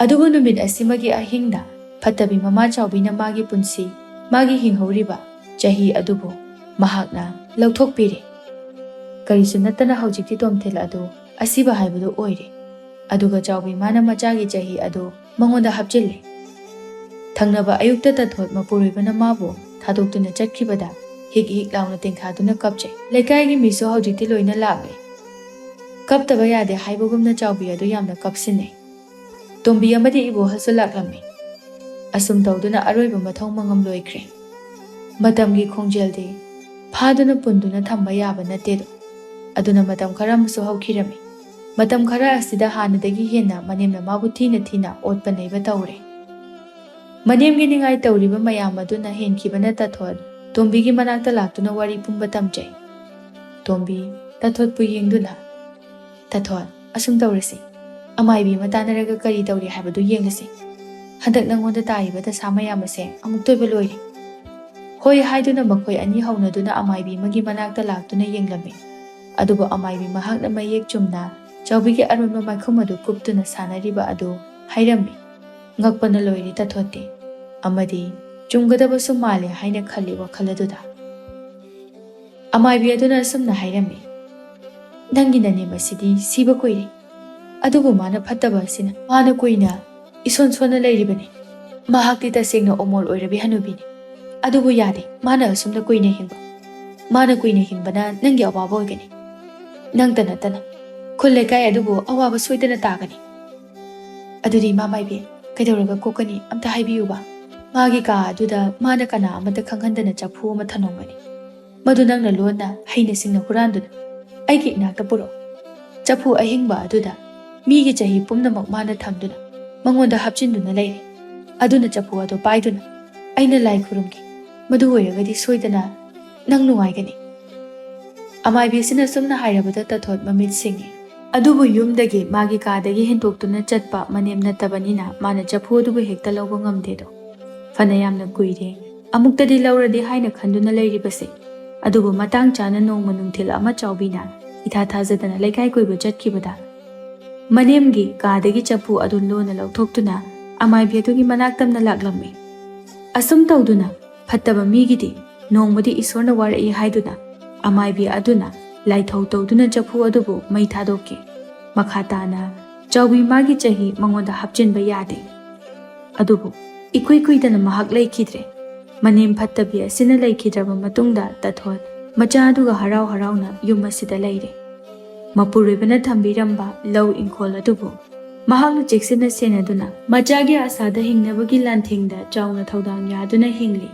ꯑꯗꯨꯕꯨ ꯅꯨꯃꯤꯠ ꯑꯁꯤꯃꯒꯤ ꯑꯍꯤꯡꯗ ꯐꯠꯇꯕꯤ ꯃꯃꯥ ꯆꯥꯎꯕꯤꯅ ꯃꯥꯒꯤ ꯄꯨꯟꯁꯤ, ꯃꯥꯒꯤ ꯍꯤꯡꯍꯧꯔꯤꯕ ꯆꯍꯤ ꯑꯗꯨꯕꯨ ꯃꯍꯥꯛꯅ ꯂꯧꯊꯣꯛꯄꯤꯔꯦ꯫ ꯀꯔꯤꯁꯨ ꯅꯠꯇꯅ ꯍꯧꯖꯤꯛꯇꯤ ꯇꯣꯝꯊꯤꯟ ꯑꯗꯨ ꯑꯁꯤꯕ ꯍꯥꯏꯕꯗꯨ ꯑꯣꯏꯔꯦ꯫ ꯑꯗꯨꯒ ꯆꯥꯎꯕꯤ ꯃꯥꯅ ꯃꯆꯥꯒꯤ ꯆꯍꯤ ꯑꯗꯨ ꯃꯉꯣꯟꯗ ꯍꯥꯞꯆꯤꯜꯂꯦ꯫ ꯊꯪꯅꯕ ꯑꯌꯨꯛꯇ ꯇꯥꯊꯣꯠ ꯃꯄꯨꯔꯣꯏꯕꯅ ꯃꯥꯕꯨ ꯊꯥꯗꯣꯛꯇꯨꯅ ꯆꯠꯈꯤꯕꯗ ꯍꯤꯛ ꯍꯤꯛ ꯂꯥꯎꯅ ꯇꯦꯡꯊꯥꯗꯨꯅ ꯀꯞꯆꯩ꯫ ꯂꯩꯀꯥꯏꯒꯤ ꯃꯤꯁꯨ ꯍꯧꯖꯤꯛꯇꯤ ꯂꯣꯏꯅ ꯂꯥꯛꯂꯦ꯫ ꯀꯞꯇꯕ ꯌꯥꯗꯦ ꯍꯥꯏꯕꯒꯨꯝꯅ ꯆꯥꯎꯕꯤ ꯑꯗꯨ ꯌꯥꯝꯅ ꯀꯞꯁꯤꯟꯅꯩ꯫ ꯇꯣꯝꯕꯤ ꯑꯃꯗꯤ ꯏꯕꯣꯍꯜꯁꯨ ꯂꯥꯛꯂꯝꯃꯤ꯫ ꯑꯁꯨꯝ ꯇꯧꯗꯨꯅ ꯑꯔꯣꯏꯕ ꯃꯊꯧ ꯃꯉꯝ ꯂꯣꯏꯈ꯭ꯔꯦ꯫ ꯃꯇꯝꯒꯤ ꯈꯣꯡꯖꯦꯜꯗꯤ ꯐꯥꯗꯨꯅ ꯄꯨꯟꯗꯨꯅ ꯊꯝꯕ ꯌꯥꯕ ꯅꯠꯇꯦꯗꯣ꯫ ꯑꯗꯨꯅ ꯃꯇꯝ ꯈꯔ ꯑꯃꯁꯨ ꯍꯧꯈꯤꯔꯝꯃꯤ꯫ ꯃꯇꯝ ꯈꯔ ꯑꯁꯤꯗ ꯍꯥꯟꯅꯗꯒꯤ ꯍꯦꯟꯅ ꯃꯅꯦꯝꯅ ꯃꯥꯕꯨ ꯊꯤꯅ ꯊꯤꯅ ꯑꯣꯠꯄ ꯅꯩꯕ ꯇꯧꯔꯦ꯫ ꯃꯅꯦꯝꯒꯤ ꯅꯤꯡꯉꯥꯏ ꯇꯧꯔꯤꯕ ꯃꯌꯥꯝ ꯑꯗꯨꯅ ꯍꯦꯟꯈꯤꯕꯅ ꯇꯥꯊꯣꯠ ꯇꯣꯝꯕꯤꯒꯤ ꯃꯅꯥꯛꯇ ꯂꯥꯛꯇꯨꯅ ꯋꯥꯔꯤ ꯄꯨꯝꯕ ꯇꯝꯖꯩ꯫ ꯇꯣꯝꯕꯤ ꯇꯥꯊꯣꯠꯄꯨ ꯌꯦꯡꯗꯨꯅ, "ꯇꯥꯊꯣꯠ, ꯑꯁꯨꯝ ꯇꯧꯔꯁꯤ꯫ ꯑꯃꯥꯏꯕꯤ ꯑꯃ ꯇꯥꯟꯅꯔꯒ ꯀꯔꯤ ꯇꯧꯔꯤ ꯍꯥꯏꯕꯗꯨ ꯌꯦꯡꯂꯁꯤ꯫ ꯍꯟꯗꯛ ꯅꯪꯉꯣꯟꯗ ꯇꯥꯔꯤꯕ ꯗꯁꯥ ꯃꯌꯥꯝ ꯑꯁꯦ ꯑꯃꯨꯛꯇ ꯑꯣꯏꯕ ꯂꯣꯏꯔꯦ꯫" "ꯍꯣꯏ" ꯍꯥꯏꯗꯨꯅ ꯃꯈꯣꯏ ꯑꯅꯤ ꯍꯧꯅꯗꯨꯅ ꯑꯃꯥꯏꯕꯤ ꯑꯃꯒꯤ ꯃꯅꯥꯛꯇ ꯂꯥꯛꯇꯨꯅ ꯌꯦꯡꯂꯝꯃꯤ꯫ ꯑꯗꯨꯕꯨ ꯑꯃꯥꯏꯕꯤ ꯃꯍꯥꯛꯅ ꯃꯌꯦꯛ ꯆꯨꯝꯅ ꯆꯥꯎꯕꯤꯒꯤ ꯑꯔꯣꯟꯕ ꯃꯥꯏꯈꯨꯝ ꯑꯗꯨ ꯀꯨꯞꯇꯨꯅ ꯁꯥꯟꯅꯔꯤꯕ ꯑꯗꯨ ꯍꯥꯏꯔꯝꯃꯤ꯫ ꯉꯛꯄꯅ ꯂꯣꯏꯔꯦ ꯇꯥꯊꯣꯠꯇꯤ꯫ ꯑꯃꯗꯤ ꯆꯨꯝꯒꯗꯕꯁꯨ ꯃꯥꯜꯂꯦ ꯍꯥꯏꯅ ꯈꯜꯂꯤ ꯋꯥꯈꯜ ꯑꯗꯨꯗ꯫ ꯑꯃꯥꯏꯕꯤ ꯑꯗꯨꯅ ꯑꯁꯨꯝꯅ ꯍꯥꯏꯔꯝꯃꯤ, "ꯅꯪꯒꯤ ꯅꯅꯦꯝ ꯑꯁꯤꯗꯤ ꯁꯤꯕ ꯀꯨꯏꯔꯦ꯫ ꯑꯗꯨꯕꯨ ꯃꯥꯅ ꯐꯠꯇꯕ ꯑꯁꯤꯅ ꯃꯥꯅ ꯀꯨꯏꯅ ꯏꯁꯣꯟ ꯁꯣꯟꯅ ꯂꯩꯔꯤꯕꯅꯤ꯫ ꯃꯍꯥꯛꯇꯤ ꯇꯁꯦꯡꯅ ꯑꯣꯃꯣꯜ ꯑꯣꯏꯔꯕꯤ ꯍꯅꯨꯕꯤꯅꯤ꯫ ꯑꯗꯨꯕꯨ ꯌꯥꯗꯦ, ꯃꯥꯅ ꯑꯁꯨꯝꯅ ꯀꯨꯏꯅ ꯍꯤꯡꯕ꯫ ꯃꯥꯅ ꯀꯨꯏꯅ ꯍꯤꯡꯕꯅ ꯅꯪꯒꯤ ꯑꯋꯥꯕ ꯑꯣꯏꯒꯅꯤ꯫ ꯅꯪꯇ ꯅꯠꯇꯅ ꯈꯨꯜ ꯂꯩꯀꯥꯏ ꯑꯗꯨꯕꯨ ꯑꯋꯥꯕ ꯁꯣꯏꯗꯅ ꯇꯥꯒꯅꯤ꯫ ꯑꯗꯨꯗꯤ ꯏꯃꯥ ꯃꯥꯏꯕꯤ, ꯀꯩꯗꯧꯔꯒ ꯀꯣꯛꯀꯅꯤ? ꯑꯝꯇ ꯍꯥꯏꯕꯤꯌꯨꯕ꯫ ꯃꯥꯒꯤ ꯀꯥ ꯑꯗꯨꯗ ꯃꯥꯅ ꯀꯅꯥ ꯑꯃꯠꯇ ꯈꯪꯍꯟꯗꯅ ꯆꯐꯨ ꯑꯃ ꯊꯝꯂꯝꯒꯅꯤ꯫ ꯃꯗꯨ ꯅꯪꯅ ꯂꯣꯟꯅ ꯍꯩꯅ ꯁꯤꯡꯅ ꯍꯨꯔꯥꯟꯗꯨꯅ ꯑꯩꯒꯤ ꯏꯅꯥꯛꯇ ꯄꯨꯔꯛꯎ꯫ ꯆꯐꯨ ꯑꯍꯤꯡꯕ ꯑꯗꯨꯗ ꯃꯤꯒꯤ ꯆꯍꯤ ꯄꯨꯝꯅꯃꯛ ꯃꯥꯅ ꯊꯝꯗꯨꯅ ꯃꯉꯣꯟꯗ ꯍꯥꯞꯆꯤꯟꯗꯨꯅ ꯂꯩꯔꯦ꯫ ꯑꯗꯨꯅ ꯆꯐꯨ ꯑꯗꯨ ꯄꯥꯏꯗꯨꯅ ꯑꯩꯅ ꯂꯥꯏ ꯈꯨꯔꯨꯝꯈꯤ꯫ ꯃꯗꯨ ꯑꯣꯏꯔꯒꯗꯤ ꯁꯣꯏꯗꯅ ꯅꯪ ꯅꯨꯡꯉꯥꯏꯒꯅꯤ꯫ ꯑꯃꯥꯏꯕꯤꯁꯤꯅ ꯁꯨꯝꯅ ꯍꯥꯏꯔꯕꯗ ꯇꯥꯊꯣꯠ ꯃꯃꯤꯠ ꯁꯤꯡꯉꯤ꯫ ꯑꯗꯨꯕꯨ ꯌꯨꯝꯗꯒꯤ ꯃꯥꯒꯤ ꯀꯥꯗꯒꯤ ꯍꯦꯟꯗꯣꯛꯇꯨꯅ ꯆꯠꯄ ꯃꯅꯦꯝ ꯅꯠꯇꯕꯅꯤꯅ ꯃꯥꯅ ꯆꯐꯨ ꯑꯗꯨꯕꯨ ꯍꯦꯛꯇ ꯂꯧꯕ ꯉꯝꯗꯦꯗꯣ꯫ ꯐꯅ ꯌꯥꯝꯅ ꯀꯨꯏꯔꯦ ꯑꯃꯨꯛꯇꯗꯤ ꯂꯧꯔꯗꯤ ꯍꯥꯏꯅ ꯈꯟꯗꯨꯅ ꯂꯩꯔꯤꯕꯁꯦ꯫ ꯑꯗꯨꯕꯨ ꯃꯇꯥꯡ ꯆꯥꯅ ꯅꯣꯡꯃ ꯅꯨꯡꯊꯤꯜ ꯑꯃ ꯆꯥꯎꯕꯤꯅ ꯏꯊꯥ ꯊꯥꯖꯗꯅ ꯂꯩꯀꯥꯏ ꯀꯣꯏꯕ ꯆꯠꯈꯤꯕꯗ ꯃꯅꯦꯝꯒꯤ ꯀꯥꯗꯒꯤ ꯆꯐꯨ ꯑꯗꯨ ꯂꯣꯟꯅ ꯂꯧꯊꯣꯛꯇꯨꯅ ꯑꯃꯥꯏꯕꯤ ꯑꯗꯨꯒꯤ ꯃꯅꯥꯛ ꯇꯝꯅ ꯂꯥꯛꯂꯝꯃꯤ꯫ ꯑꯁꯨꯝ ꯇꯧꯗꯨꯅ ꯐꯠꯇꯕ ꯃꯤꯒꯤꯗꯤ ꯅꯣꯡꯃꯗꯤ ꯏꯁꯣꯔꯅ ꯋꯥꯔꯛꯏ ꯍꯥꯏꯗꯨꯅ ꯑꯃꯥꯏꯕꯤ ꯑꯗꯨꯅ ꯂꯥꯏꯊꯧ ꯇꯧꯗꯨꯅ ꯆꯐꯨ ꯑꯗꯨꯕꯨ ꯃꯩ ꯊꯥꯗꯣꯛꯈꯤ꯫ ꯃꯈꯥ ꯇꯥꯅ ꯆꯥꯎꯕꯤ ꯃꯥꯒꯤ ꯆꯍꯤ ꯃꯉꯣꯟꯗ ꯍꯥꯞꯆꯤꯟꯕ ꯌꯥꯗꯦ꯫ ꯑꯗꯨꯕꯨ ꯏꯀꯨꯏ ꯀꯨꯏꯗꯅ ꯃꯍꯥꯛ ꯂꯩꯈꯤꯗ꯭ꯔꯦ꯫ ꯃꯅꯦꯝ ꯐꯠꯇꯕꯤ ꯑꯁꯤꯅ ꯂꯩꯈꯤꯗ꯭ꯔꯕ ꯃꯇꯨꯡꯗ ꯇꯥꯊꯣꯠ ꯃꯆꯥ ꯑꯗꯨꯒ ꯍꯔꯥꯎ ꯍꯔꯥꯎꯅ ꯌꯨꯝ ꯑꯁꯤꯗ ꯂꯩꯔꯦ꯫ ꯃꯄꯨꯔꯣꯏꯕꯅ ꯊꯝꯕꯤꯔꯝꯕ ꯂꯧ ꯏꯪꯈꯣꯜ ꯑꯗꯨꯕꯨ ꯃꯍꯥꯛꯅ ꯆꯦꯛꯁꯤꯟꯅ ꯁꯦꯟꯅꯗꯨꯅ ꯃꯆꯥꯒꯤ ꯑꯁꯥꯗ ꯍꯤꯡꯅꯕꯒꯤ ꯂꯥꯟꯊꯦꯡꯗ ꯆꯥꯎꯅ ꯊꯧꯗꯥꯡ ꯌꯥꯗꯨꯅ ꯍꯤꯡꯂꯤ꯫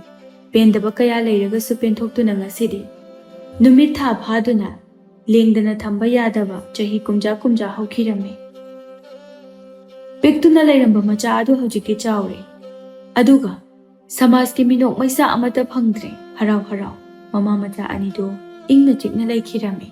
ꯄꯦꯟꯗꯕ ꯀꯌꯥ ꯂꯩꯔꯒꯁꯨ ꯄꯦꯟꯊꯣꯛꯇꯨꯅ ꯉꯁꯤꯗꯤ ꯅꯨꯃꯤꯠ ꯊꯥ ꯐꯥꯗꯨꯅ ꯂꯦꯡꯗꯅ ꯊꯝꯕ ꯌꯥꯗꯕ ꯆꯍꯤ ꯀꯨꯝꯖꯥ ꯀꯨꯝꯖꯥ ꯍꯧꯈꯤꯔꯝꯃꯤ꯫ ꯄꯤꯛꯇꯨꯅ ꯂꯩꯔꯝꯕ ꯃꯆꯥ ꯑꯗꯨ ꯍꯧꯖꯤꯛꯇꯤ ꯆꯥꯎꯔꯦ꯫ ꯑꯗꯨꯒ ꯁꯃꯥꯖꯀꯤ ꯃꯤꯅꯣꯛ ꯃꯩꯁꯥ ꯑꯃꯠꯇ ꯐꯪꯗ꯭ꯔꯦ꯫ ꯍꯔꯥꯎ ꯍꯔꯥꯎ ꯃꯃꯥ ꯃꯆꯥ ꯑꯅꯤꯗꯨ ꯏꯪꯅ ꯆꯤꯛꯅ ꯂꯩꯈꯤꯔꯝꯃꯤ꯫